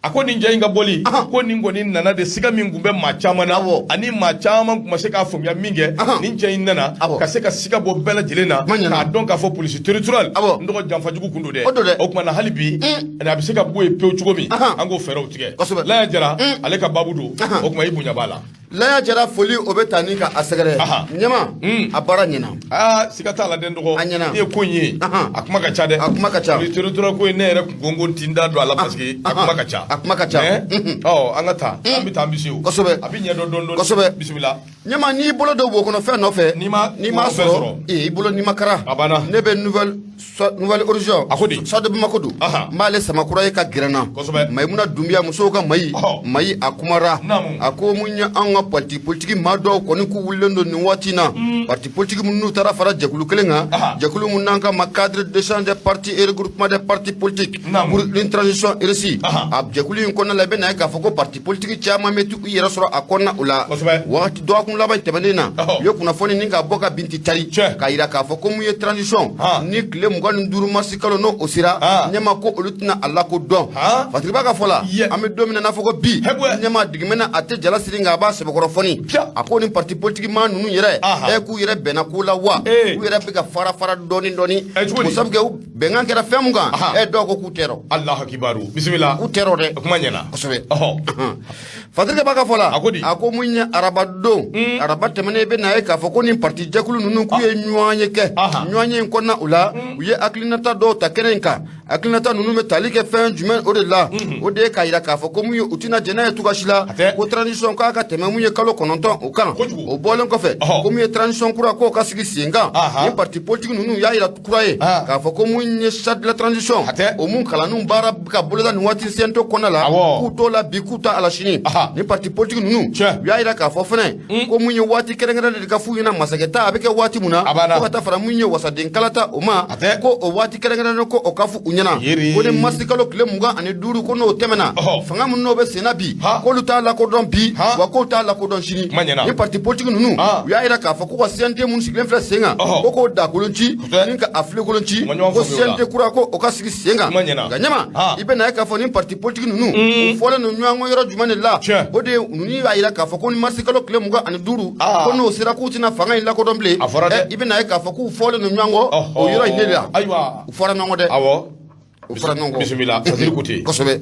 A ko nin cɛ in ka bɔli ko nin kɔni nana de, siga min tun bɛ maa caman na, ani maa caman tun ma se k'a faamuya min kɛ, nin cɛ in nana ka se ka siga bɔ bɛɛ lajɛlen na, k'a dɔn k'a fɔ police territoriale, n dɔgɔ, janfajugu kun don dɛ.
O don dɛ.
O tuma na, hali bi a bɛ se ka bɔ yen pewu cogo min, an k'o fɛɛrɛw tigɛ. Laya Jara, ale ka baabu don. O tuma, i bonya b'a la.
Laya Jara, foli o bɛ taa ni ka a sɛgɛrɛ. Ɲɛma, a baara ɲɛna.
Aa, siga t'a la dɛ, n dɔgɔ.
A ɲɛna.
Ne ye ko in ye, a kuma ka ca dɛ.
A kuma ka ca.
Police territoriale ko in, ne yɛrɛ kun ko n ti n da don a la, parce que a kuma ka ca.
A kuma ka ca.
Mais ɔ, an ka taa, an bɛ taa, an bɛ se o. A bɛ ɲɛ dɔn dɔɔni dɔɔni. Bisimila.
Ɲɛma, n'i bolo don wo kɔnɔ fɛn nɔfɛ,
n'i ma
n'i m'a
fɛn
sɔrɔ
sɔrɔ.
Ee, i bolo n'i ma kara.
A banna.
Ne bɛ Nouvel Horizon.
A ko di?
Stade Bamako don. N b'ale sama kura ye ka gɛrɛ n na. Mayimuna Dunbiya, musow ka mayi. Mayi, a kumara. A ko mun ye anw ka parti politique maa dɔw kɔni k'u wulilen don nin waati in na, parti politique minnu taara fara jɛkulu kelen kan, jɛkulu mun n'an ka ma cadre d'échange des partis et regroupement des partis politiques pour une transition réussie. A jɛkulu in kɔnɔna la, i bɛ na ye k'a fɔ ko parti politique caman bɛ t'u yɛrɛ sɔrɔ a kɔnɔna o la. Wagati dɔgɔkun laban tɛmɛnen na, u ye kunnafoni ni ka bɔ ka binti cari, k'a yira k'a fɔ ko mun ye transition ni tile 25 marisi kalo n'o o sera, ɲɛma, ko olu tɛna a lakodɔn. Fatiriba ka fɔ la, an bɛ don min na n'a fɔ ko bi, ɲɛma, digimɛna a tɛ jala siri, nka a b'a sɛbɛkɔrɔ fɔni. A ko ni parti politique maa ninnu yɛrɛ, k'u yɛrɛ bɛnna ko la wa, k'u yɛrɛ bɛ ka fara fara dɔɔni dɔɔni.
Cogo di?
Ko sabu kɛ u bɛnkan kɛra fɛn mun kan, dɔw ko k'u tɛ rɔ.
Alahu kibaru, bisimila.
K'u tɛ rɔ dɛ.
Kuma ɲɛna.
Kosɛbɛ. Fatirikɛ b'a ka fɔ la,
A ko di?
A ko mun ye araba don, araba tɛmɛnen, i bɛ na ye k'a fɔ ko nin parti jɛkulu ninnu k'u ye ɲɔgɔn ye kɛ. Ɲɔgɔn ye in kɔnɔna o la, u ye hakilinata dɔw ta kɛnɛ in kan. Hakilinata ninnu bɛ tali kɛ fɛn jumɛn o de la? O de ye k'a yira k'a fɔ ko mun ye, u tɛna jɛn n'a ye cogoya si la ko transition k'a ka tɛmɛ mun ye kalo 9 o kan. O bɔlen kɔfɛ, ko mun ye transition kura k'o ka sigi sen kan, ni parti politique ninnu y'a yira kura ye k'a fɔ ko mun ye charte de la transition, o mun kalanniw baara bɛ ka boloda nin waati CNT kɔnɔna la, k'u t'o la bi, k'u t'a a la sini. Ni parti politique ninnu u y'a yira k'a fɔ fɛnɛ ko mun ye waati kɛrɛnkɛrɛnnen de ka f'u ɲɛna, masakɛ ta a bɛ kɛ waati mun na, fo ka taa fara mun ye wasaden kalata o ma, ko o waati kɛrɛnkɛrɛnnen ko o ka f'u u ɲɛna ko ni marisikalo tile 25, ko n'o tɛmɛna, fanga min n'o bɛ senna bi, k'olu t'a lakodɔn bi, wa k'o t'a lakodɔn sini. Ni parti politique ninnu, u y'a jira k'a fɔ ko ka CNT mun sigilen filɛ sen kan, ko k'o dakolon ci ni ka a filenkolon ci, ko CNT kura ko o ka sigi sen kan. Nka ɲɛma, i bɛ na ye k'a fɔ ni parti politique ninnu, u fɔlen don ɲɔgɔn kɔ yɔrɔ jumɛn de la? O de ye ninnu y'a jira k'a fɔ ko ni marisikalo tile 25, ko n'o sera, k'u tɛna fanga in lakodɔn bilen. I bɛ na ye k'a fɔ k'u fɔlen don ɲɔgɔn kɔ o yɔrɔ in de la.
Ayiwa,
u fɔra ɲɔgɔn kɔ dɛ.
Awɔ.
U fɔra ɲɔgɔn kɔ.
Bisimila, Fasiri ko ten.
Kosɛbɛ.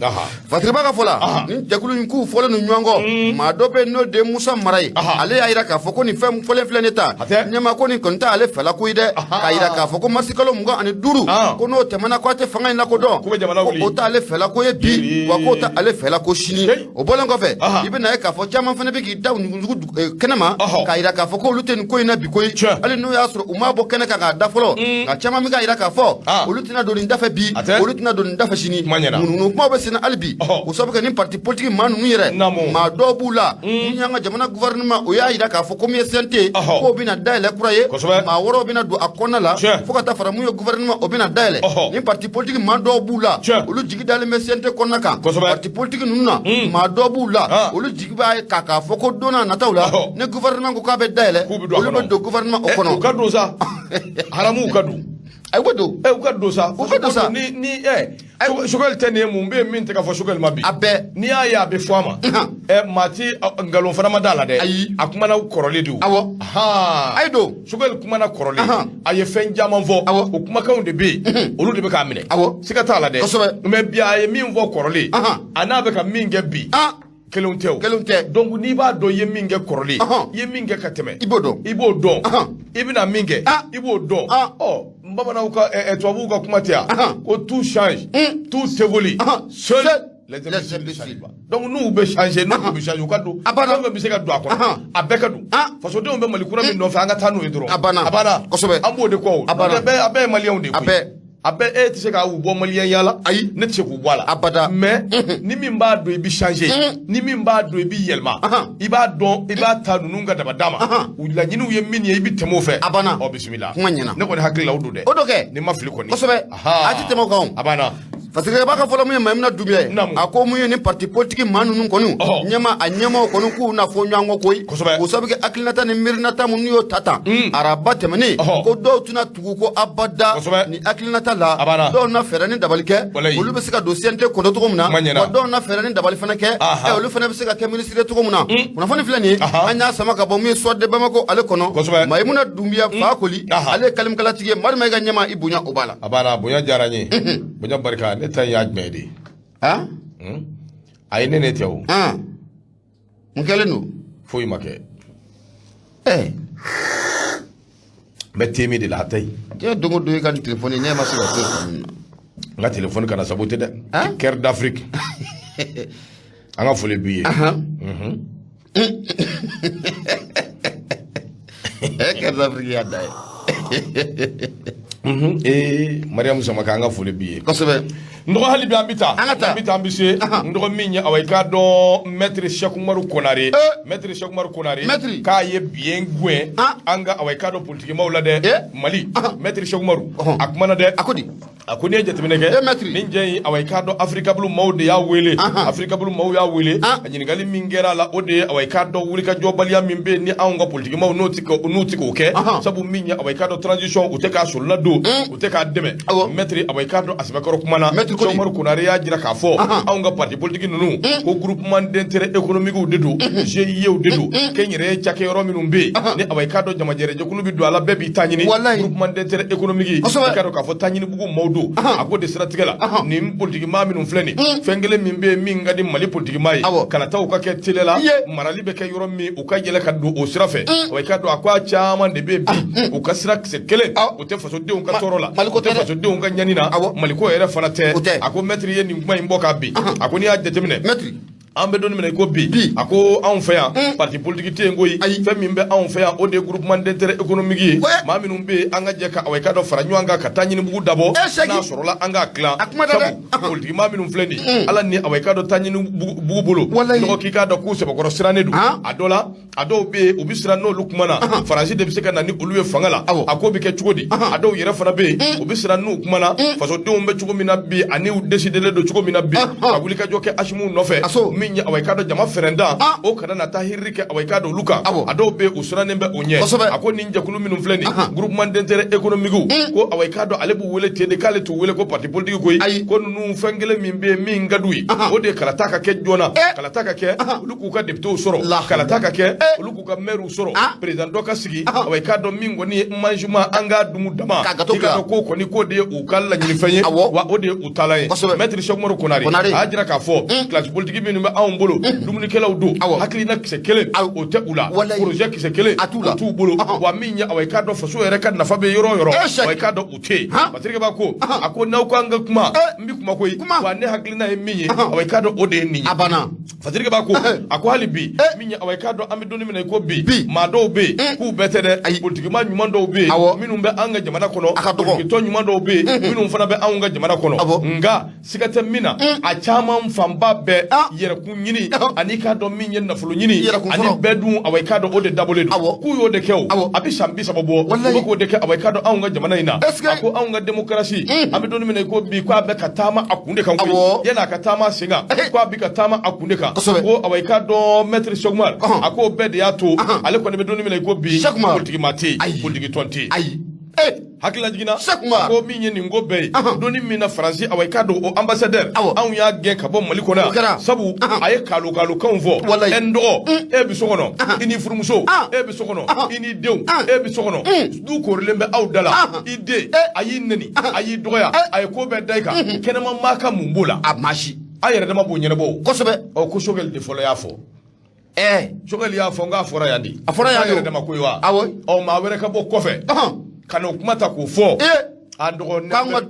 Fasiriba ka fɔ la, nin jɛkulu in, k'u fɔlen don ɲɔgɔn kɔ. Maa dɔ bɛ yen, n'o de ye Musa Mara ye, ale y'a jira k'a fɔ ko nin fɛn fɔlen filɛ nin ta ɲɛma, ko nin kɔni tɛ ale fɛla ko ye dɛ, k'a jira k'a fɔ ko marisikalo 25, ko n'o tɛmɛna, k'a tɛ fanga in lakodɔn, o t'ale fɛla ko ye bi, wa k'o tɛ ale fɛla ko sini. O bɔlen kɔfɛ, i bɛ na ye k'a fɔ caman fana bɛ k'i da ɲugujugu kɛnɛma k'a jira k'a fɔ k'olu tɛ nin ko in na bi koyi. Hali n'o y'a sɔrɔ u m'a bɔ kɛnɛ kan k'a da fɔlɔ, nka caman bɛ k'a jira k'a fɔ olu tɛna don nin dafɛ bi, olu tɛna don nin dafɛ sini. Munumunu kumaw bɛ senna hali bi, o sababu kɛ ni parti politique maa ninnu yɛrɛ, maa dɔw b'u la mun y'an ka jamana gouvernement, o y'a jira k'a fɔ ko min ye CNT, k'o bɛna dayɛlɛ kura ye, maa wɛrɛw bɛna don a kɔnɔna la, fo ka taa fara mun ye gouvernement, o bɛna dayɛlɛ. Ni parti politique maa dɔw b'u la, olu jigi dalen bɛ CNT kɔnɔna kan. Parti politique ninnu na, maa dɔw b'u la, olu jigi b'a kan k'a fɔ ko don n'a nataw la, ni gouvernement ko k'a bɛ dayɛlɛ, olu bɛ don gouvernement o kɔnɔ.
U ka don sa, haramuw ka don.
Ayi, u bɛ don.
U ka don sa.
U bɛ don sa.
Ni Choguel tɛ nin ye, mun bɛ yen min tɛ ka fɔ Choguel ma bi?
A bɛɛ.
N'i y'a ye a bɛ fɔ a ma, maa ti nkalon fana ma da la dɛ.
Ayi.
A kumana kɔrɔlen de o.
Awɔ. A ye don.
Choguel kumana kɔrɔlen, a ye fɛn caman fɔ. O kumakanw de bɛ yen, olu de bɛ k'a minɛ. Siga t'a la dɛ. Mais bi, a ye min fɔ kɔrɔlen, a n'a bɛ ka min kɛ bi, kelenw tɛ o.
Kelenw tɛ.
Donc n'i b'a dɔn i ye min kɛ kɔrɔlen, i ye min kɛ ka tɛmɛ,
i b'o dɔn.
I b'o dɔn. I bɛna min kɛ, i b'o dɔn. Ɔ, bamananw ka, tubabuw ka kuma tɛ yan ko tout change, tout évolue, seul les imbéciles. Donc n'u bɛ changer, n'u bɛ changer, u ka don.
A banna.
Fɛn fɛn bɛ se ka don a kɔnɔ, a bɛɛ ka don. Fasodenw bɛ Mali kura min nɔfɛ, an ka taa n'o ye dɔrɔn.
A banna.
A banna.
Kosɛbɛ.
An b'o de kɔ o.
A banna.
A bɛɛ ye maliyɛnw de ye
A
koyi.
bɛɛ.
A bɛɛ, e tɛ se ka u bɔ maliyɛnya la.
Ayi.
Ne tɛ se k'u bɔ a la.
Abada.
Mais ni min b'a dɔn i bɛ changer, ni min b'a dɔn i bɛ yɛlɛma, i b'a dɔn i b'a ta ninnu ka dabada ma, u laɲiniw ye min ye, i bɛ tɛmɛ o fɛ.
A banna.
Ɔ, bisimila.
Kuma ɲɛna.
Ne kɔni hakili la, o don dɛ.
O don kɛ.
Ni ma fili kɔni.
Kosɛbɛ. A tɛ tɛmɛ o kan o.
A banna.
Parce que b'a ka fɔlɔ, mun ye Mayimuna Dunbiya ye, a ko mun ye ni parti politique maa ninnu kɔni ɲɛma, a ɲɛmaw kɔni, k'u na fɔ ɲɔgɔn kɔ koyi. O sababu kɛ hakilinata ni miirinata minnu y'o ta tan araba tɛmɛnen, ko dɔw tɛna tugu ko abada ni hakilinata la, dɔw na fɛɛrɛ ni dabali kɛ, olu bɛ se ka don CNT kɔnɔ cogo min na, wa dɔw na fɛɛrɛ ni dabali fana kɛ, olu fana bɛ se ka kɛ minisiri ye cogo min na. Kunnafoni filɛ nin ye, an y'a sama ka bɔ mun ye Soir de Bamako ale kɔnɔ. Mayimuna Dunbiya Fakoli, ale ye kalimkalatigi ye. Marima, i ka ɲɛma, i bonya o b'a la.
A banna, bonya diyara n ye, bonya barika. Ne ta in y'a jumɛn de ye? Ayi, ne tɛ o.
Mun kɛlen don?
Foyi ma kɛ. N bɛ temi de la, a tɛ yen.
Diɲɛ don o don, i ka nin telefɔni, ne ma se ka foyi faamu na.
N ka telefɔni kana saboter dɛ. Cœur d'Afrique, an ka foli b'i ye.
Cœur d'Afrique y'a da ye.
Ee, Mariamu Samake, an ka foli b'i ye.
Kosɛbɛ.
N dɔgɔ, hali bi an bɛ taa.
An ka taa.
An bɛ taa, an bɛ se. N dɔgɔ, min ye, awa, i k'a dɔn, maître Cheikh Umaru Konare, maître Cheikh Umaru Konare,
maître,
k'a ye biɲɛ gɛn an ka, awa, i k'a dɔn, politikimaw la dɛ. Mali, maître Cheikh Umaru, a kumana dɛ.
A ko di?
A ko n'i ye jateminɛ kɛ, nin jɛ in, awa, i k'a dɔn, Africable maaw de y'a wele. Africable maaw y'a wele. A ɲininkali min kɛra a la, o de ye, awa, i k'a dɔn, wulikajɔbaliya min bɛ yen ni anw ka politikimaw n'o ti n'u ti k'o kɛ, sabu min ye, awa, i k'a dɔn, transition, u tɛ k'a solila don, u tɛ k'a dɛmɛ. Maître, awa, i k'a dɔn, a sɛbɛkɔrɔ kumana.
Maître
Cheikh Umaru Konare y'a jira k'a fɔ anw ka parti politique ninnu, ko groupement d'intérêt économique de don, GIE de don, kɛnyɛrɛye cakɛyɔrɔ minnu bɛ yen ni, awa, i k'a dɔn, jamajɛrɛjɛkulu bɛ don a la, bɛɛ b'i ta ɲini. Groupement d'intérêt économique, i k'a dɔn k'a fɔ taɲinibugu maaw don. A ko de siratigɛ la, nin politikimaa minnu filɛ nin, fɛn kelen min bɛ yen min ka di Mali politikimaa ye, kalataw ka kɛ teliya la, marali bɛ kɛ yɔrɔ min, u ka yɛlɛ ka don o sira fɛ. Wa i k'a dɔn, a ko a caman de bɛ yen bi, u ka sira kisɛ kelen u tɛ fasodenw ka tɔɔrɔ la, u tɛ fasodenw ka ɲani na, Maliko yɛrɛ fana tɛ. A ko maître ye nin kuma in bɔ k'a bin. A ko n'i y'a jateminɛ,
maître
An bɛ don min na i ko bi, a ko anw fɛ yan, parti politique tɛ yen koyi. Fɛn min bɛ anw fɛ yan, o de ye groupement d'intérêt économique ye. Maa minnu bɛ yen, an ka jɛ ka, awa, i ka dɔn, fara ɲɔgɔn kan ka taa ɲinibugu dabɔ, n'a sɔrɔla an k'a dilan. Sabu politique maa minnu filɛ nin ye, Ala ni, awa, i ka dɔn, taa ɲinibugu bolo dɔgɔ, k'i k'a dɔn k'u sɛbɛkɔrɔ sirannen don. A dɔ la, a dɔw bɛ yen, u bɛ siran n'olu kumana, Faransi de bɛ se ka na ni olu ye fanga la, a ko bɛ kɛ cogo di? A dɔw yɛrɛ fana bɛ yen, u bɛ siran n'u kumana, fasodenw bɛ cogo min na bi, ani u décidélen don cogo min na bi ka wulikajɔ kɛ Asimu nɔfɛ, min ye, awa, i k'a dɔn, jama fɛrɛndan, o kana na taa hiriri kɛ, awa, i k'a dɔn, olu kan. A dɔw bɛ yen, u sirannen bɛ o ɲɛ. A ko nin jɛkulu minnu filɛ nin, groupement d'intérêt économique, ko, awa, i k'a dɔn, ale b'u wele ten de, k'ale t'u wele ko parti politique koyi. Ko ninnu, fɛn kelen min bɛ yen min ka d'u ye, o de ye kalata ka kɛ joona, kalata ka kɛ, olu k'u ka députéw sɔrɔ, kalata ka kɛ, olu k'u ka maires sɔrɔ, président dɔ ka sigi, awa, i k'a dɔn, min kɔni ye manjuma, an k'a dumu dama, i k'a dɔn k'o kɔni, k'o de ye u ka laɲinifɛn ye, wa o de ye u taalan ye. Maître Cheick Oumar Konare a y'a jira k'a fɔ classe politique minnu bɛ anw bolo, dumunikɛlaw don, hakilina kisɛ kelen o tɛ u la, projet kisɛ kelen o t'u bolo, wa min ye, awa, i k'a dɔn, faso yɛrɛ ka nafa bɛ yɔrɔ o yɔrɔ, awa, i k'a dɔn, u tɛ yen. Patrick b'a ko, a ko n'aw ko an ka kuma, n bɛ kuma koyi, wa ne hakilina ye min ye, awa, i k'a dɔn, o de ye nin ye.
A banna.
Patrick b'a ko, a ko hali bi, min ye, awa, i k'a dɔn, an bɛ don min na i ko bi, maa dɔw bɛ yen k'u bɛɛ tɛ dɛ, politikima ɲuman dɔw bɛ yen minnu bɛ an ka jamana kɔnɔ, politikitɔn ɲuman dɔw bɛ yen minnu fana bɛ anw ka jamana kɔnɔ, nka siga tɛ min na, a caman fanba bɛɛ yɛrɛkun ɲini ani k'a dɔn min ye nafolo ɲini ani bɛɛ dun, awa, i k'a dɔn, o de dabɔlen don. K'u y'o de kɛ, o a bɛ san 30 bɔ, u bɛ k'o de kɛ, awa, i k'a dɔn, anw ka jamana in na. A ko anw ka démocratie, an bɛ don min na i ko bi, k'a bɛ ka taama a kun de kan koyi, yan'a ka taama a sen kan, k'a bɛ ka taama a kun de kan. Ko, awa, i k'a dɔn, maître Cheick Oumar, a k'o bɛɛ de y'a to ale kɔni bɛ don min na i ko bi, politiki maa tɛ yen, politiki tɔn tɛ
yen.
Hakilila jiginna ko min ye nin ko bɛɛ ye, donni min na Faransi, awa, i k'a dɔn, o ambassadeur, anw y'a gɛn ka bɔ Mali kɔnɔ yan, sabu a ye kalo kalokanw fɔ. Ɛ, n dɔgɔ, e bɛ so kɔnɔ, i ni furumuso, e bɛ so kɔnɔ, i ni denw, e bɛ so kɔnɔ, du korilen bɛ aw da la, i den a y'i neni, a y'i dɔgɔya, a ye ko bɛɛ da i kan, kɛnɛma maa ka mun b'o la?
A maa si.
An yɛrɛ dama b'o ɲɛnabɔ.
Kosɛbɛ.
Ɔ, ko Choguel de fɔlɔ y'a fɔ.
Ɛɛ.
Choguel y'a fɔ n k'a fɔra yan de.
A fɔra yan
de. Yɛrɛ dama ko ye wa?
Awɔ.
Ɔ, maa wɛrɛ ka bɔ kɔfɛ ka n'o kuma ta k'o fɔ. An dɔgɔ,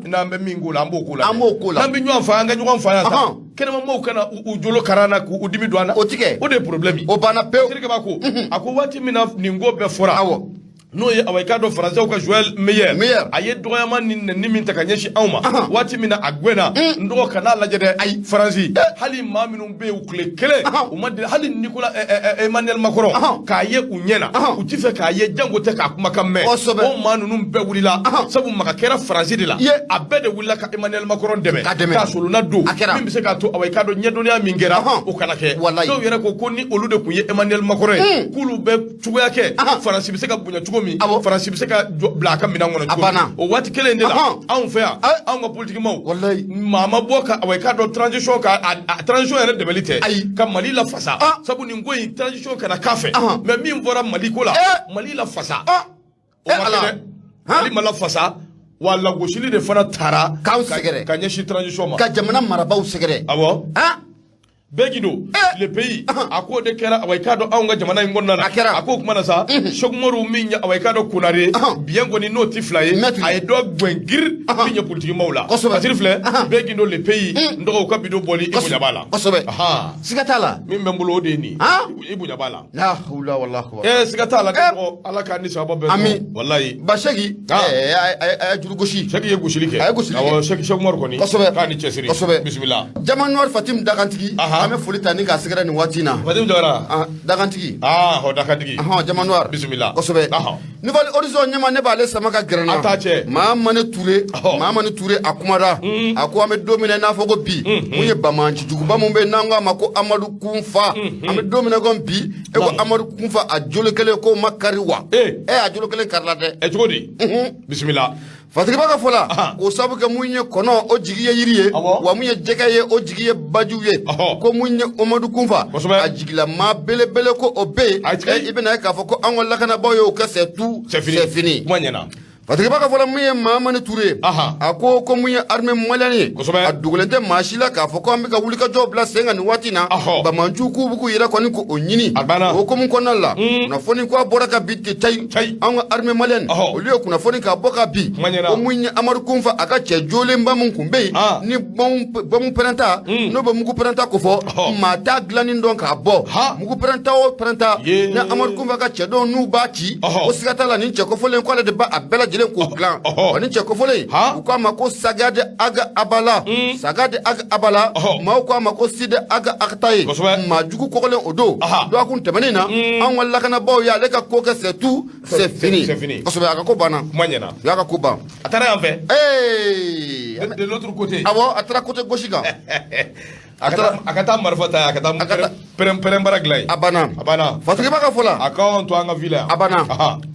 n'an bɛ min k'o la, an b'o k'o la.
An b'o k'o la.
N'an bɛ ɲɔgɔn fa, an ka ɲɔgɔn fa yan sa. Kɛnɛmamaaw kana u jolo kara an na k'u dimi don an na.
O ti kɛ.
O de ye problème ye.
O banna pewu.
Terikɛ b'a ko, a ko waati min na nin ko bɛɛ fɔra.
Awɔ.
N'o ye, awa, i k'a dɔn, faransɛw ka Joël Meyer, a ye dɔgɔyama ni nɛni min ta ka ɲɛsin anw ma, waati min na a gɛnna, n dɔgɔ, kan'a lajɛ dɛ.
Ayi.
Faransi, hali maa minnu bɛ yen, u tile kelen u ma deli hali Nicolas Emmanuel Macron k'a ye u ɲɛ na, u ti fɛ k'a ye, jango tɛ k'a kumakan mɛn. O maa ninnu bɛɛ wulila, sabu maga kɛra Faransi de la. A bɛɛ de wulila ka Emmanuel Macron dɛmɛ k'a solonna don min bɛ se k'a to, awa, i k'a dɔn, ɲɛdɔnniya min kɛra, o kana kɛ. Dɔw yɛrɛ ko ko ni olu de tun ye Emmanuel Macron ye, k'olu bɛ cogoya kɛ, Faransi bɛ se ka bonya cogo min, Faransi bɛ se ka bila a ka minɛn kɔnɔ cogo min. O waati kelen de la, anw fɛ yan, anw ka politikimaw, maa ma bɔ ka, awa, i k'a dɔn, transition ka transition yɛrɛ dɛmɛli tɛ ka Mali lafasa, sabu nin ko in, transition kana k'a fɛ, mais min fɔra Mali ko la, Mali lafasa, o ma kɛ dɛ. Mali ma lafasa, wa lagosili de fana taara
k'anw sɛgɛrɛ
ka ɲɛsin transition ma,
ka jamana marabaaw sɛgɛrɛ.
Awɔ. Bɛɛ don le pays, a k'o de kɛra, awa, i k'a dɔn, anw ka jamana in kɔnɔna na.
A kɛra.
A k'o kuma na sa, Cheick Oumar min ye, awa, i k'a dɔn, Konare biɲɛ kɔni, n'o ti fila ye, a ye dɔ gɛn giri min ye politikimaw la. Pasiri filɛ, bɛɛ gindo le pays, n dɔgɔ, u ka bidon bɔli, i bonya b'a la.
Kosɛbɛ, siga t'a la.
Min bɛ n bolo, o de ye nin ye, i bonya b'a la.
La hawla wala quwwata.
Siga t'a la, dɔgɔ, Ala k'an ni sababa bɛn.
Ami.
Walayi.
Basegi, a ye juru gosi.
Seki ye gosili kɛ.
A ye gosili kɛ.
Awɔ, Cheick Oumar kɔni.
Kosɛbɛ.
K'a ni cɛsiri.
Kosɛbɛ.
Bisimila.
Jama Noir Fatim Dagantigi, an bɛ foli ta ni k'a sɛgɛrɛ nin waati in na.
Fatim Jawara.
Dagantigi.
Ah, hɔ, Dagantigi.
Jama Noir.
Bisimila.
Kosɛbɛ. Nouvel Horizon ɲɛma, ne b'ale sama ka gɛrɛ n na.
A t'a cɛ.
Mahamani Ture, Mahamani Ture, a kumara. A ko an bɛ don min na i n'a fɔ ko bi, mun ye banbaanci juguba mun bɛ yen n'an ko a ma ko Amadu Kunfa. An bɛ don min na komi bi, e ko Amadu Kunfa, a jolo kelen k'o ma kari wa?
Ee.
A jolo kelen karila dɛ.
Ɛ, cogo di? Bisimila.
Fatigiba ka fɔ la, k'o sabu kɛ mun ye, kɔnɔ o jigi ye yiri ye, wa mun ye jɛgɛ ye, o jigi ye bajiw ye. Ko mun ye Amadu Kunfa, a jigilama belebele ko o bɛ yen, i bɛna ye k'a fɔ ko an ka lakanabaaw y'o kɛ c'est tout, c'est fini.
Kuma ɲɛna.
Fatigiba ka fɔ la mun ye Mahamani Ture ye, a ko ko mun ye armée malienne ye, a dogolen tɛ maa si la k'a fɔ ko an bɛ ka wulikajɔ bila sen kan nin waati in na, banbaanciw k'u bɛ k'u yɛrɛ kɔni k'o ɲini. O hukumu kɔnɔna la, kunnafoni ko a bɔra ka bin ten cayi, anw ka armée malienne olu ye kunnafoni k'a bɔ ka bin ko mun ye Amadu Kunfa a ka cɛ jolenba min tun bɛ yen ni bɔmu pɛrɛnta, n'o bɛ mugu pɛrɛnta ko fɔ, maa t'a dilanni dɔn k'a bɔ mugu pɛrɛnta o pɛrɛnta ni Amadu Kunfa ka cɛdenw n'u b'a ci, ko siga t'a la nin cɛ kofɔlen k'ale de b'a bɛɛ lajɛlen k'o dilan. Wa nin cɛ kofɔlen, u k'a ma ko Sagade Aga Abala, Sagade Aga Abala, maaw k'a ma ko Sidi Aga Akataye, maa jugu kɔgɔlen o don. Dɔgɔkun tɛmɛnen na, anw ka lakanabaaw y'ale ka ko kɛ c'est tout, c'est fini. Kosɛbɛ, a ka ko banna.
Kuma ɲɛna.
U y'a ka ko ban.
A taara yan fɛ.
Ee!
De l'autre côté.
Awɔ, a taara côté gauche kan.
A ka taa marifa ta, a ka taa pɛrɛn bara dilan yen.
A banna.
A banna.
Fatigiba ka fɔ la.
A k'anw to an ka ville yan.
A banna.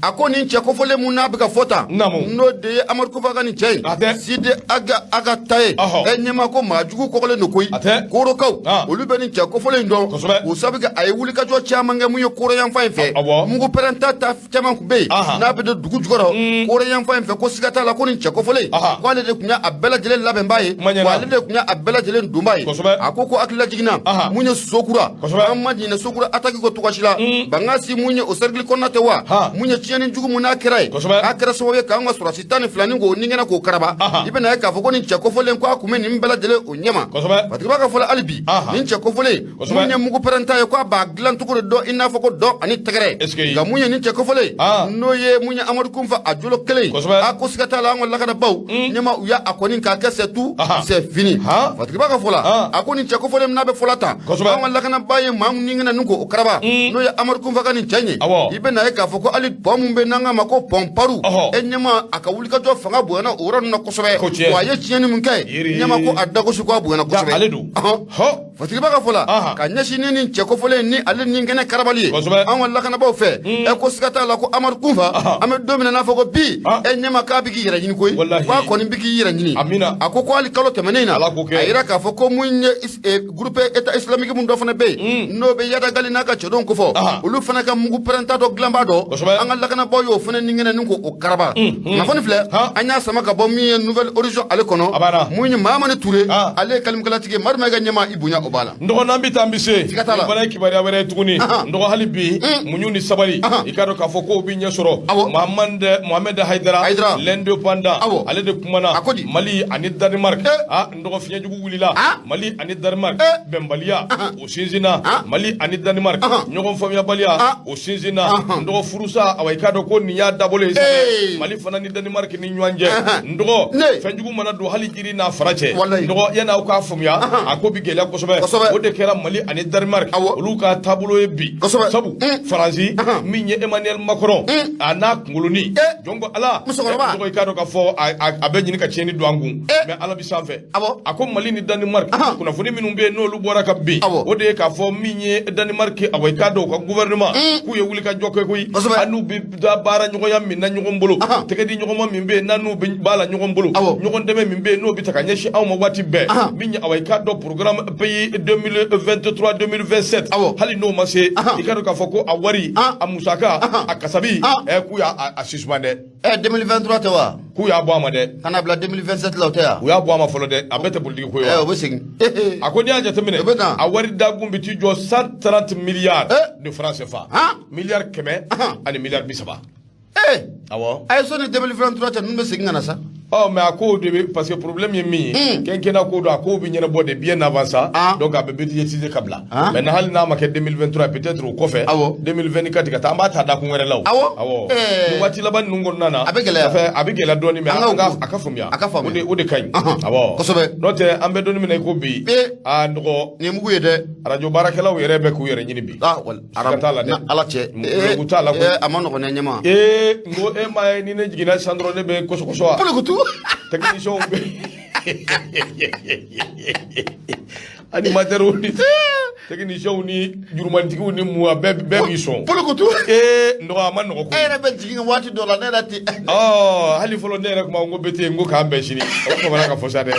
A ko nin cɛ kofɔlen mun n'a bɛ ka fɔ tan, n'o de ye Amadu Kufa ka nin cɛ ye, Sidi Aga Akataye, ɛ ɲɛma ko maa jugu kɔgɔlen don koyi. Korokaw olu bɛ nin cɛ kofɔlen in dɔn, k'o sabu kɛ a ye wulikajɔ caman kɛ mun ye koro yanfan in fɛ. Mugu pɛrɛnta ta caman tun bɛ yen n'a bɛ don dugu jukɔrɔ koro yanfan in fɛ, ko siga t'a la ko nin cɛ kofɔlen ko ale de tun y'a bɛɛ lajɛlen labɛnbaa ye, wa ale de tun y'a bɛɛ lajɛlen donbaa ye. A ko ko hakililajigin na mun ye Sokura, an ma ɲinɛ Sokura attaque kɔ cogoya si la. Bankass mun ye o cercle kɔnɔna tɛ wa, mun ye tiɲɛni jugu mun n'a kɛra ye, k'a kɛra sababu ye k'an ka sɔrɔdasi 12 nin k'o ni kɛnɛ k'o karaba, i bɛna ye k'a fɔ ko nin cɛ kofɔlen ko a tun bɛ nin bɛɛ lajɛlen o ɲɛma. Fatigiba ka fɔ la hali bi, nin cɛ kofɔlen mun ye mugu pɛrɛnta ye, ko a b'a dilan cogo de dɔn i n'a fɔ ko dɔn ani tɛgɛrɛ. Nka mun ye nin cɛ kofɔlen, n'o ye mun ye Amadu Kunfa a jolo kelen, a ko siga t'a la an ka lakanabaaw ɲɛma u y'a kɔni k'a kɛ c'est tout, c'est fini. Fatigiba ka fɔ la, a ko nin cɛ kofɔlen n'a bɛ fɔla tan, an ka lakanabaa ye maa min ni kɛnɛ nin k'o karaba, n'o ye Amadu Kunfa ka nin cɛ in ye, i bɛna ye k'a fɔ ko hali pont mun bɛ n'an k'a ma ko pont Paru, e ɲɛma a ka wulikajɔ fanga bonyana o yɔrɔ ninnu na kosɛbɛ, wa a ye tiɲɛni min kɛ ɲɛma ko a dagosi ko a bonyana kosɛbɛ.
Ale don.
Fatigiba ka fɔ la, ka ɲɛsin ni nin cɛ kofɔlen ni ale ni kɛnɛ karabali ye an ka lakanabaaw fɛ, ɛ ko siga t'a la ko Amadu Kunfa, an bɛ don min na n'a fɔ ko bi, ɛ ɲɛma k'a bɛ k'i yɛrɛ ɲini koyi, k'a kɔni bɛ k'i yɛrɛ ɲini. A ko ko hali kalo tɛmɛnen in na, a yira k'a fɔ ko mun ye groupe État islamique mun dɔ fana bɛ yen, n'o bɛ Iyad Ag Ghali n'a ka cɛdenw kofɔ, olu fana ka mugu pɛrɛnta dɔ dilanbaa dɔ, an ka lakanabaaw y'o fana ni kɛnɛ ni k'o karaba. Kunnafoni filɛ, an y'a sama ka bɔ min ye Nouvel Horizon ale kɔnɔ, mun ye Mahamani Ture, ale ye kalimkalatigi ye. Madu ka ɲɛma i bonya o b'a la.
N dɔgɔ, n'an bɛ taa an bɛ se.
Siga t'a la.
Nin fana ye kibaruya wɛrɛ ye tuguni. N dɔgɔ, hali bi muɲu ni sabali, i k'a dɔn k'a fɔ k'o bɛ ɲɛ sɔrɔ. Mohamed Haidara,
Haidara.
L'indépendant, ale de kumana.
A ko di?
Mali ani Danemark, n dɔgɔ, fiɲɛ jugu wulila. Mali ani Danemark, bɛnbaliya o sinsinna. Mali ani Danemark, ɲɔgɔn faamuyabaliya o sinsinna. N dɔgɔ, furusa, awa, i k'a dɔn ko nin y'a dabɔlen ye sa dɛ. Mali fana ni Danemark ni ɲɔgɔn cɛ, n dɔgɔ, fɛnjugu mana don hali jiri n'a fara cɛ, n dɔgɔ, yanni aw k'a faamuya, a ko bɛ gɛlɛya kosɛbɛ. O de kɛra Mali ani Danemark olu ka taabolo ye bi, sabu Faransi min ye Emmanuel Macron, a n'a kunkolonin, jɔn ko Ala,
musokɔrɔba,
n dɔgɔ, i k'a dɔn k'a fɔ a bɛ ɲini ka tiɲɛni don an kun, mais Ala bɛ sanfɛ. A ko Mali ni Danemark, kunnafoni minnu bɛ yen n'olu bɔra ka bin, o de ye k'a fɔ min ye Danemark, awa, i k'a dɔn u ka gouvernement k'u ye wulikajɔ kɛ koyi. An n'u bɛ taa baara ɲɔgɔnya min na ɲɔgɔn bolo, tɛgɛ di ɲɔgɔnma min bɛ yen n'an n'u b'a la ɲɔgɔn bolo, ɲɔgɔn dɛmɛ min bɛ yen n'o bɛ ta ka ɲɛsin anw ma waati bɛɛ, min ye, awa, i k'a dɔn programme pays 2023 2027, hali n'o ma se, i k'a dɔn k'a fɔ ko a wari, a musaka, a kasabi, k'u y'a suspend dɛ.
2023 tɛ wa?
K'u y'a bɔ a ma dɛ.
Ka na bila 2027 la, o tɛ yan.
U y'a bɔ a ma fɔlɔ dɛ, a bɛɛ tɛ politiki ko ye wa?
O bɛ segin.
A ko n'i y'a jateminɛ,
O bɛ na.
a wari dakun bɛ t'i jɔ 130 milliards de francs CFA. Miliyari 100 ani miliyari 30. Awɔ.
A ye sɔnni 2023 cɛ, ninnu bɛ segin ka na sa.
Ɔ, mais a kow de bɛ, parce que problème ye min ye, quinquennat ko don, a kow bɛ ɲɛnabɔ de bien avant ça. Donc a bɛ budgétiser ka bila. Maintenant, hali n'a ma kɛ 2023, peut-être o kɔfɛ. 2024 ka taa, an b'a ta dakun wɛrɛ la o. Awɔ. Nin waati laban ninnu kɔnɔna na.
A bɛ gɛlɛya.
Ça fait a bɛ gɛlɛya dɔɔnin, mais
An ka
an ka
o-
a ka faamuya.
A ka faamuya.
O de ka ɲi. Awɔ. N'o tɛ, an bɛ don min na i ko bi. Aa, n dɔgɔ.
Nin ye mugu ye dɛ.
Arajo baarakɛlaw yɛrɛ bɛ k'u yɛrɛ ɲini bi.
Ah, wal
Siga t'a la dɛ.
Na Ala cɛ.
Mugu t'a la koyi.
A ma nɔgɔn dɛ, ɲɛma.
Ee, n ko e m'a ye ni ne jiginna sisan dɔrɔn ne bɛ kɔsɔkɔsɔ wa.
Polokutu.
Techniciens bɛ, animateurs ni techniciens ni jurumantigiw ni mun, a bɛɛ b'i sɔn.
Polokutu.
Ee, n dɔgɔ, a ma nɔgɔ
E
koyi.
yɛrɛ bɛ jigin waati dɔ la, ne yɛrɛ ti.
Ɔ, hali fɔlɔ ne yɛrɛ kuma n ko bɛ ten, n ko k'an bɛn sini, o famana ka fɔ sa dɛ.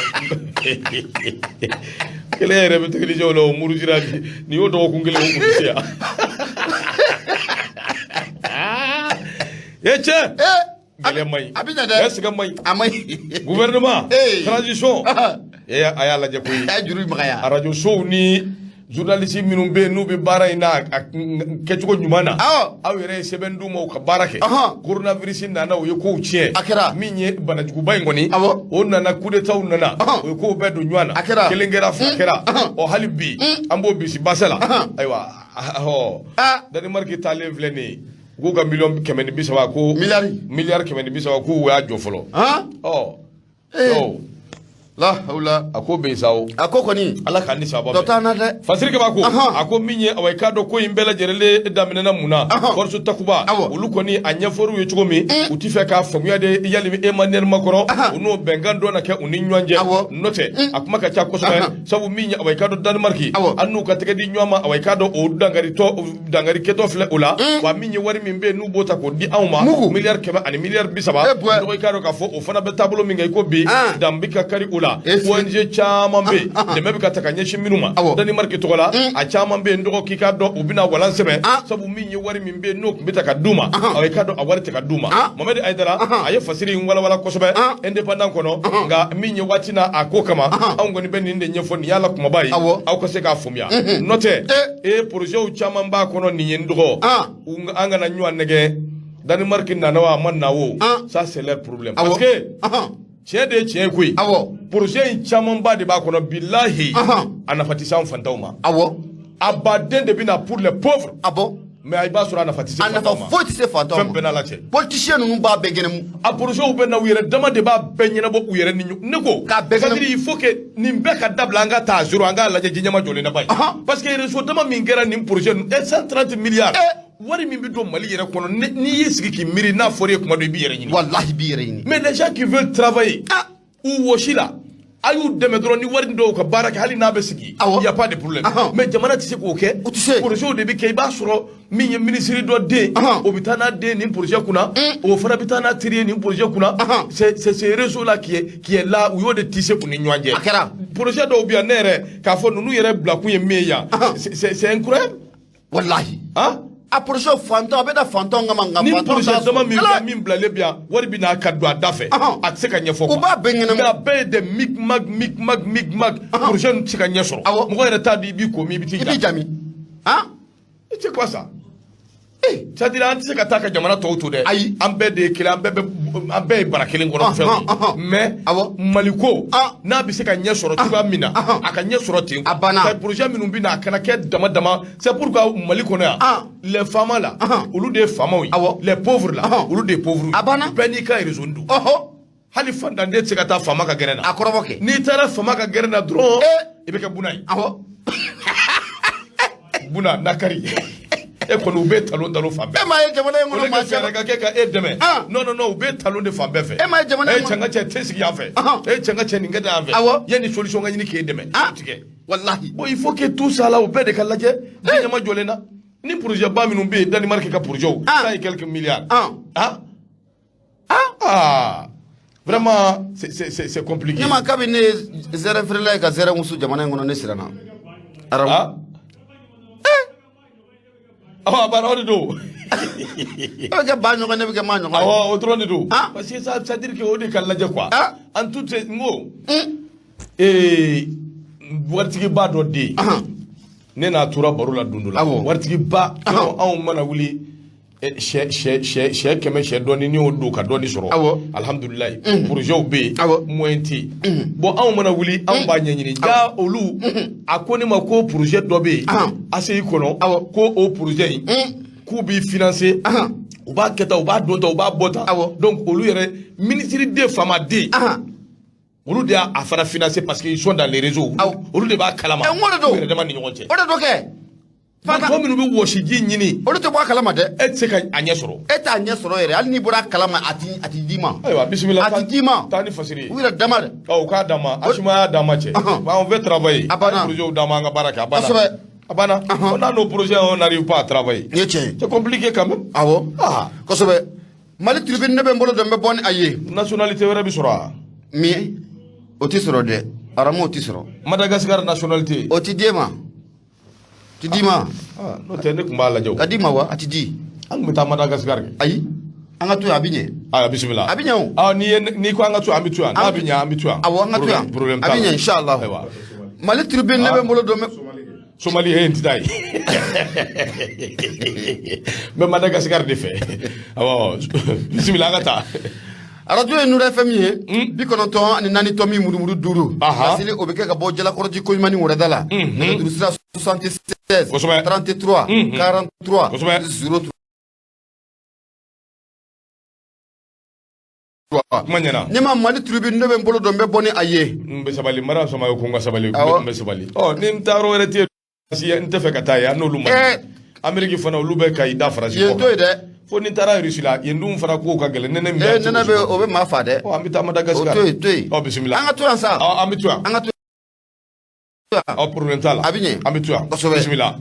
Kelen yɛrɛ bɛ technicien la, o murutira nin y'o dɔgɔkun kelen o kun tɛ se yan. E cɛ. Gɛlɛya man ɲi.
A bɛ na dɛ.
Est-ce que man ɲi?
A man ɲi.
Gouvernement,
Ee.
transition, e a y'a lajɛ koyi.
A ye juru magaya.
Arajo sow ni journaliste minnu bɛ yen, n'u bɛ baara in na a kɛcogo ɲuman na, aw yɛrɛ ye sɛbɛn d'u ma u ka baara kɛ. Coronavirus nana, u ye kow tiɲɛ.
A kɛra.
Min ye banajuguba in kɔni, o nana, coup d'état nana, o ye kow bɛɛ don ɲɔgɔn na.
A kɛra.
Kelen kɛra, fila kɛra. Ɔ, hali bi an b'o bisi basa la. Ayiwa, ɔ, Danemark taalen filɛ nin ye, u k'u ka miliyɔn 130 ko
Miliyari.
Miliyari 130, k'u y'a jɔ fɔlɔ. Ɔ,
La hawla.
A ko bɛ yen sa o.
A ko kɔni.
Ala k'an ni sababa
Dɔ
bɛn.
t'an na dɛ.
Fasiri Kaba ko, a ko min ye, awa, i k'a dɔn ko in bɛɛ lajɛlen daminɛna mun na? Force Takuba, olu kɔni, a ɲɛfɔr'u ye cogo min, u ti fɛ k'a faamuya de. Yali Emmanuel Macron, u n'o bɛnkan dɔ na kɛ u ni ɲɔgɔn cɛ? N'o tɛ, a kuma ka ca kosɛbɛ, sabu min ye, awa, i k'a dɔn Danemark, an n'u ka tɛgɛ di ɲɔgɔn ma, awa, i k'a dɔn o dangaritɔ dangarikɛtɔ filɛ o la. Wa min ye wari min bɛ yen n'u b'o ta k'o di anw ma,
Mugu.
miliyari 100 ani miliyari 30,
Eh, bɔɛ.
dɔgɔ, i k'a dɔn k'a fɔ o fana bɛ taabolo min kan i ko bi, dan bɛ ka kari o la. ONG caman bɛ yen, dɛmɛ bɛ ka ta ka ɲɛsin minnu ma Danemark tɔgɔ la, a caman bɛ yen, dɔgɔ, k'i k'a dɔn u bɛna walan sɛbɛn, sabu min ye wari min bɛ yen n'o tun bɛ ta ka d'u ma, awɔ, i k'a dɔn a wari tɛ ka d'u ma. Mohamed Ayidara, a ye fasiri in walawala kosɛbɛ Indépendant kɔnɔ. Nka min ye waati na a ko kama, anw kɔni bɛ nin de ɲɛfɔ, nin y'a la kumaba ye, aw ka se k'a faamuya. N'o tɛ, e projet caman b'a kɔnɔ, nin ye n dɔgɔ, an kana ɲɔgɔn nɛgɛ. Danemark nana o, a ma na o, ça c'est leur problème, parce que tiɲɛ de ye tiɲɛ ye koyi. Projet in camanba de b'a kɔnɔ, bilahi, a nafa tɛ se an fantanw ma. A baden de bɛ na pour les pauvres, mais i b'a sɔrɔ a nafa tɛ se
A nafa
fantanw ma.
foyi tɛ se fantanw
Fɛn
ma.
bɛɛ n'Ala cɛ.
Politicien ninnu b'a bɛɛ gɛnɛmu.
A projet bɛ na, u yɛrɛ dama de b'a bɛɛ ɲɛnabɔ u yɛrɛ ni ɲɔgɔn. Ne ko,
K'a bɛɛ
c'est à dire, il faut que nin bɛɛ ka dabila, an ka taa à zéro, an k'a lajɛ jiɲɛma jɔlen na ba ye, parce que réseau dama min kɛra nin projet ninnu, 130 milliards, wari min bɛ don Mali yɛrɛ kɔnɔ, n'i y'i sigi k'i miiri, n'a fɔra e kuma dɔ, i b'i yɛrɛ ɲini.
Walahi, b'i yɛrɛ ɲini.
Mais les gens qui veulent travailler, u wɔsi la, a y'u dɛmɛ dɔrɔn ni wari dɔw ka baara kɛ, hali n'a bɛ sigi, il y a pas de problème. Mais jamana tɛ se k'o kɛ.
O tɛ se.
Projet de bɛ kɛ, i b'a sɔrɔ min ye ministre dɔ den, o bɛ taa n'a den nin projet kunna, o fana bɛ taa n'a teri ye nin projet kunna. C'est ce réseau là qui est là, u y'o de tisser u ni ɲɔgɔn cɛ.
A kɛra.
Projet dɔw bɛ yan, ne yɛrɛ k'a fɔ ninnu yɛrɛ bilakun ye min ye yan, c'est incroyable.
Walahi.
Han.
A projet fantan, a bɛ da fantanw kama, nka
Ni
fantanw
projet
t'a
dama
sɔrɔ.
min bɛ min bilalen bɛ yan, wari bɛ n'a ka don a da fɛ, a tɛ se ka ɲɛfɔ
U
quoi.
b'a bɛɛ ɲɛnabɔ.
Mais a bɛɛ ye des micmac micmac micmac, projet ninnu tɛ se ka ɲɛ sɔrɔ. Mɔgɔ yɛrɛ t'a dɔn i b'i ko min, i bɛ t'i
I b'i jami. Han.
C'est quoi ça? C'est à dire, an tɛ se ka taa ka jamana tɔw to dɛ.
Ayi.
An bɛɛ de ye kelen, an bɛɛ bɛ, an bɛɛ ye bara kelen kɔnɔ fɛnw ye. Mais Mali ko, n'a bɛ se ka ɲɛ sɔrɔ cogoya min na, a ka ɲɛ sɔrɔ ten.
A banna.
C'est projet minnu bɛ na, a kana kɛ dama dama. C'est pourquoi Mali kɔnɔ yan, les faama la, olu de ye faamaw ye. Les pauvres la, olu de ye pauvres ye.
A banna.
Bɛɛ n'i ka raison don. Hali fantanden tɛ se ka taa faama ka gɛrɛn na.
A kɔrɔbɔ kɛ.
N'i taara faama ka gɛrɛn na dɔrɔn, i bɛ kɛ buna ye. Buna nakari. E kɔni, u bɛ talon talon fan bɛɛ.
E m'a ye jamana in
O
kɔnɔ
de
maa
ka fɛɛrɛ
caman.
ka kɛ ka e dɛmɛ. Non, non, non, u bɛ talon de fan bɛɛ fɛ.
E m'a ye jamana in
E
kɔnɔ.
cɛ, n ka cɛ tɛ sigi yan fɛ. E cɛ, n ka cɛ, nin kɛ tan yan fɛ. Yanni solution ka ɲini k'e dɛmɛ. O tigɛ.
Walahi.
Bon, il faut que tout ça là, o bɛɛ de ka lajɛ. Diɲɛ jɔlen na. Ni projet ba minnu bɛ yen, Danemark ka projet, 100 et quelques milliards. Ah. Ah. Vraiment, c'est compliqué.
Ne ma, kabini ne ye zɛrɛ feerela ye ka zɛrɛ wusu jamana in kɔnɔ, ne siranna. Arabu.
Ah. Awɔ, a banna, o de don.
E bɛ kɛ ba ɲɔgɔn, ne bɛ kɛ maa ɲɔgɔn ye.
Awɔ, o dɔrɔn de don. Parce que ça, c'est à dire que o de ka lajɛ quoi. En tout, n ko, waritigiba dɔ den, ne n'a tora baro la don dɔ la. Waritigiba, yɔrɔ anw mana wuli, sɛ 100, sɛ dɔɔni, n'i y'o don ka dɔɔni sɔrɔ, alihamudulilayi, projet bɛ yen, moyen tɛ yen. Bon, anw mana wuli, anw b'a ɲɛɲini, ja olu a ko ne ma ko projet dɔ bɛ yen ACI kɔnɔ, ko o projet in, k'u b'i financer, u b'a kɛ tan, u b'a don tan, u b'a bɔ tan. Donc olu yɛrɛ, ministre den, faama den, olu de y'a fana financer parce qu'ils sont dans les réseaux, olu de b'a kalama.
Ɛ, n ko de don.
U yɛrɛ dama ni ɲɔgɔn cɛ.
O de don kɛ.
Mɔgɔ minnu bɛ wɔsiji ɲini,
Olu tɛ bɔ a kalama dɛ.
e tɛ se ka a ɲɛ sɔrɔ.
E t'a ɲɛ sɔrɔ yɛrɛ, hali n'i bɔra a kalama, a ti d'i ma.
Ayiwa, bisimila.
A ti d'i ma.
Taa ni fasiri ye.
U yɛrɛ dama dɛ.
Ɔ, u k'a d'an ma, Asima y'a d'an ma cɛ. On veut travailler.
A banna.
Projet d'an ma, an ka baara kɛ, a banna. A banna. On a nos projets, on n'arrive pas à travailler.
Nin ye tiɲɛ ye.
C'est compliqué quand même.
Kosɛbɛ. Mali Tribune, ne bɛ n bolo dɔn, n bɛ bɔ ni a ye.
Nationalité wɛrɛ bɛ sɔrɔ wa?
Min o ti sɔrɔ dɛ, aramu, o ti sɔrɔ.
Madagascar nationalité.
O ti d'e ma, ti d'i ma.
Ah, n'o tɛ, ne tun b'a lajɛ o.
Ka d'i ma wa, a ti di.
An tun bɛ taa Madagascar kɛ.
Ayi. An ka to yan, a bɛ ɲɛ.
Ayiwa, bisimila.
A bɛ ɲɛ o.
Ah, n'i ye n'i ko an ka to yan, an bɛ to yan. N'a bɛ ɲɛ, an bɛ to yan.
Awɔ, an ka to yan.
Problème
A
t'a
bɛ
la.
ɲɛ, inshallah.
Ayiwa.
Mali Tribune, ne bɛ n bolo don
Somali, e n tɛ taa yen. N bɛ Madagascar de fɛ. Awɔ, bisimila, an ka taa.
Arajo ye Nuru FM ye, 94 tomi murumuru 5. Laseli o bɛ kɛ ka bɔ Jalakɔrɔji Koɲumani wɛrɛda la. Nɛgɛjuru sira 76 33 43 03.
Kuma ɲɛna.
Ne ma Mali Tribune, ne bɛ n bolo don, n bɛ bɔ ni a ye.
N bɛ sabali, mara sama ko n ka sabali, n bɛ sabali. Ɔ, ni n taa yɔrɔ wɛrɛ tɛ yen, n tɛ fɛ ka taa yen, an n'olu ma. Ameriki fana, olu bɛ ka i da Faransi
Yen to yen dɛ.
Fo ni taara Russie la, yen dun fana kow ka gɛlɛn. Nɛnɛ min
Ee, nɛnɛ bɛ, o bɛ maa fa dɛ.
Ɔ, an bɛ taa Madagascar.
O to yen, to yen.
Ɔ, bisimila.
An ka to yan sa.
Ɔ, an bɛ to yan.
An ka to yan.
Ɔ, problème t'a la.
A bɛ ɲɛ.
An bɛ to yan.
Kosɛbɛ.
Bisimila.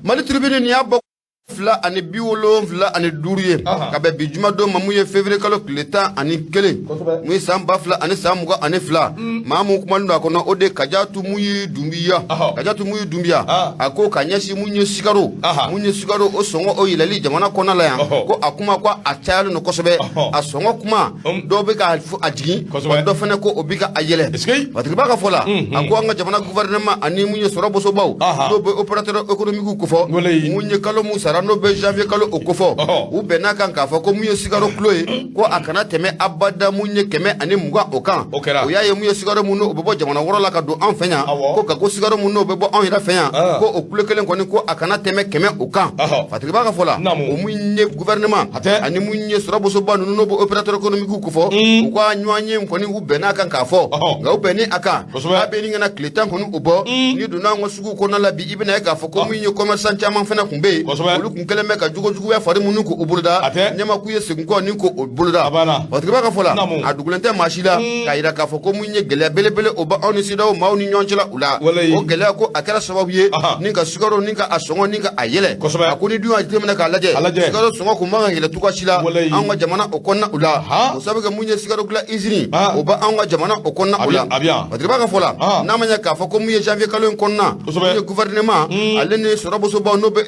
Mali Tribune, nin y'a bɔ 2075 ye, ka bɛn bi jumadon ma, mun ye février kalo tile 11, mun ye san 2022. Maa mun kumalen don a kɔnɔ, o de Kajatu Muyi Dunbiya. Kajatu Muyi Dunbiya, a ko ka ɲɛsin mun ye sukaro, mun ye sukaro o sɔngɔ o yɛlɛli jamana kɔnɔna la yan, ko a kuma ko a cayalen don kosɛbɛ. A sɔngɔ kuma, dɔw bɛ ka a jigin, dɔ fana ko o bɛ ka a yɛlɛ. Fatigiba ka fɔ la, a ko an ka jamana gouvernement ani mun ye sɔrɔ bosobaw, n'o bɛ opérateur économique kofɔ, mun ye kalo mun sara, n'o bɛ janvier kalo o kofɔ, u bɛn'a kan k'a fɔ ko mun ye sukaro kilo ye, ko a kana tɛmɛ abada mun ye 120 o kan.
O kɛra.
O y'a ye mun ye sukaro mun n'o bɛ bɔ jamana wɛrɛ la ka don an fɛ yan, ko ka ko sukaro mun n'o bɛ bɔ anw yɛrɛ fɛ yan, ko o kilo kelen kɔni, ko a kana tɛmɛ 100 o kan. Fatigiba ka fɔ la, o mun ye gouvernement ani mun ye sɔrɔ bosoba ninnu, n'o bɛ opérateur économique kofɔ, u ka ɲɔgɔn ye kɔni, u bɛn'a kan k'a fɔ, nka u bɛnni a kan a bɛ nin kana tile 10 kɔni o bɔ. N'i donna an ka sugu kɔnɔna la bi, i bɛna ye k'a fɔ ko mun ye commerçant caman fana tun bɛ yen, olu tun kɛlen bɛ ka jogo juguya fari minnu k'o boloda, ɲɛma k'u ye segin kɔ ni k'o boloda. Fatigiba ka fɔ la, a dugulen tɛ maa si la k'a yira k'a fɔ ko mun ye gɛlɛya belebele o bɛ anw ni CEDEAO maaw ni ɲɔgɔn cɛla u la. O gɛlɛya ko a kɛra sababu ye ni ka sukaro ni ka a sɔngɔ ni ka a yɛlɛ. A ko ni dun y'a jateminɛ k'a lajɛ, sukaro sɔngɔ kun man ka yɛlɛ cogoya si la anw ka jamana o kɔnɔna u la, o sababu kɛ mun ye sukaro dilan usine o bɛ anw ka jamana o kɔnɔna u la. Fatigiba ka fɔ la, n'a ma ɲɛ k'a fɔ ko mun ye janvier kalo in kɔnɔna, mun ye gouvernement ale ni sɔrɔ bosobaw, n'o bɛ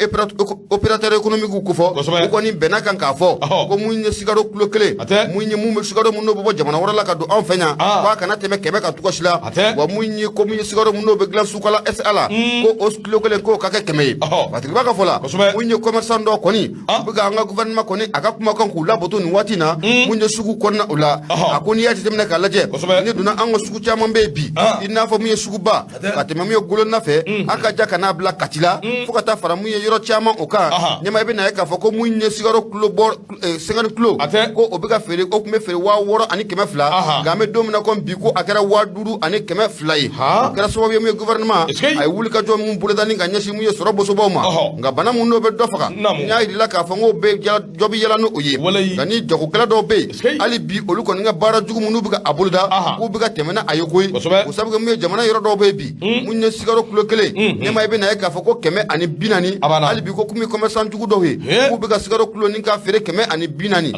opérateur économique kofɔ, u kɔni bɛnna kan k'a fɔ ko mun ye sukaro kilo kelen, mun ye mun bɛ sukaro mun n'o bɛ bɔ jamana wɛrɛ la ka don anw fɛ yan, k'a kana tɛmɛ 100 kan cogo si la. Wa mun ye ko mun ye sukaro mun n'o bɛ dilan Sukala SA la, ko o kilo kelen k'o ka kɛ 100 ye. Fatigiba ka fɔ la, mun ye commerçant dɔw kɔni u bɛ ka an ka gouvernement kɔni a ka kumakan k'u labato nin waati in na, mun ye sugu kɔnɔna o la. A ko n'i y'a jateminɛ k'a lajɛ, n'i donna an ka sugu caman bɛ yen bi, i n'a fɔ mun ye suguba ka tɛmɛ mun ye Golona fɛ, a ka ja ka n'a bila Kati la, fo ka taa fara mun ye yɔrɔ caman o kan, ɲɛma i bɛ na ye k'a fɔ ko mun ye sukaro kilo bɔ 50 kilo, ko o bɛ ka feere, o tun bɛ feere 6200, nka an bɛ don min na komi bi, ko a kɛra 5200 ye. O kɛra sababu ye mun ye gouvernement a ye wulikajɔ mun boloda ni ka ɲɛsin mun ye sɔrɔ bosobaw ma. Nka bana mun n'o bɛ dɔ faga, n y'a yir'i la k'a fɔ n k'o bɛ dɔ bɛ yala n'o ye. Nka ni jagokɛla dɔw bɛ yen hali bi, olu kɔni ka baara jugu minnu bɛ ka a boloda, k'u bɛ ka tɛmɛ n'a ye koyi. O sababu kɛ mun ye jamana yɔrɔ dɔw bɛ yen bi, mun ye sukaro kilo kelen, ɲɛma i bɛ na ye k'a fɔ ko 140 hali bi, ko komi commerçant jugu dɔw ye k'u bɛ ka sukaro kilo ni k'a feere 140.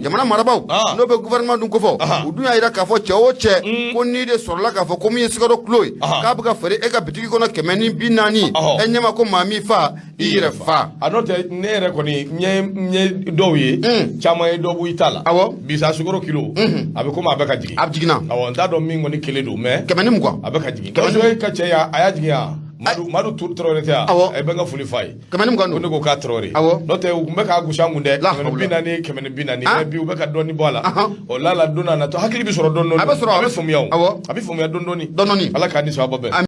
Jamana marabaaw, n'o bɛ gouvernement dun kofɔ, u dun y'a jira k'a fɔ cɛ o cɛ, ko n'i de sɔrɔla k'a fɔ ko min ye sukaro kilo ye, k'a bɛ ka feere e ka bitigi kɔnɔ 140, e ɲɛma ko maa m'i fa i yɛrɛ fa.
A n'o tɛ, ne yɛrɛ kɔni n ye dɔw ye, caman ye dɔ bɔ i ta la.
Awɔ.
Bisa sukaro kilo, a bɛ komi a bɛ ka jigin.
A bɛ jiginna.
Awɔ, n t'a dɔn min kɔni kelen don, mais
120.
A bɛ ka jigin. Kɛmɛ ka cɛ ya, a y'a jigin yan. Madu Tarawele tɛ yan.
Awɔ.
A bɛ n ka foli f'a ye.
120
Ko
don.
ne ko k'a Tarawele.
Awɔ.
N'o tɛ, u tun bɛ k'a gosi an kun dɛ.
La
140, 140.
Ah.
Mais bi u bɛ ka dɔɔni bɔ a la.
Ahan.
O la la don n'a natɔ hakili bɛ sɔrɔ dɔɔni dɔɔni.
A bɛ sɔrɔ.
A bɛ faamuya o.
Awɔ.
A bɛ faamuya dɔɔni dɔɔni.
Dɔɔni dɔɔni.
Ala k'a ni sababa bɛn.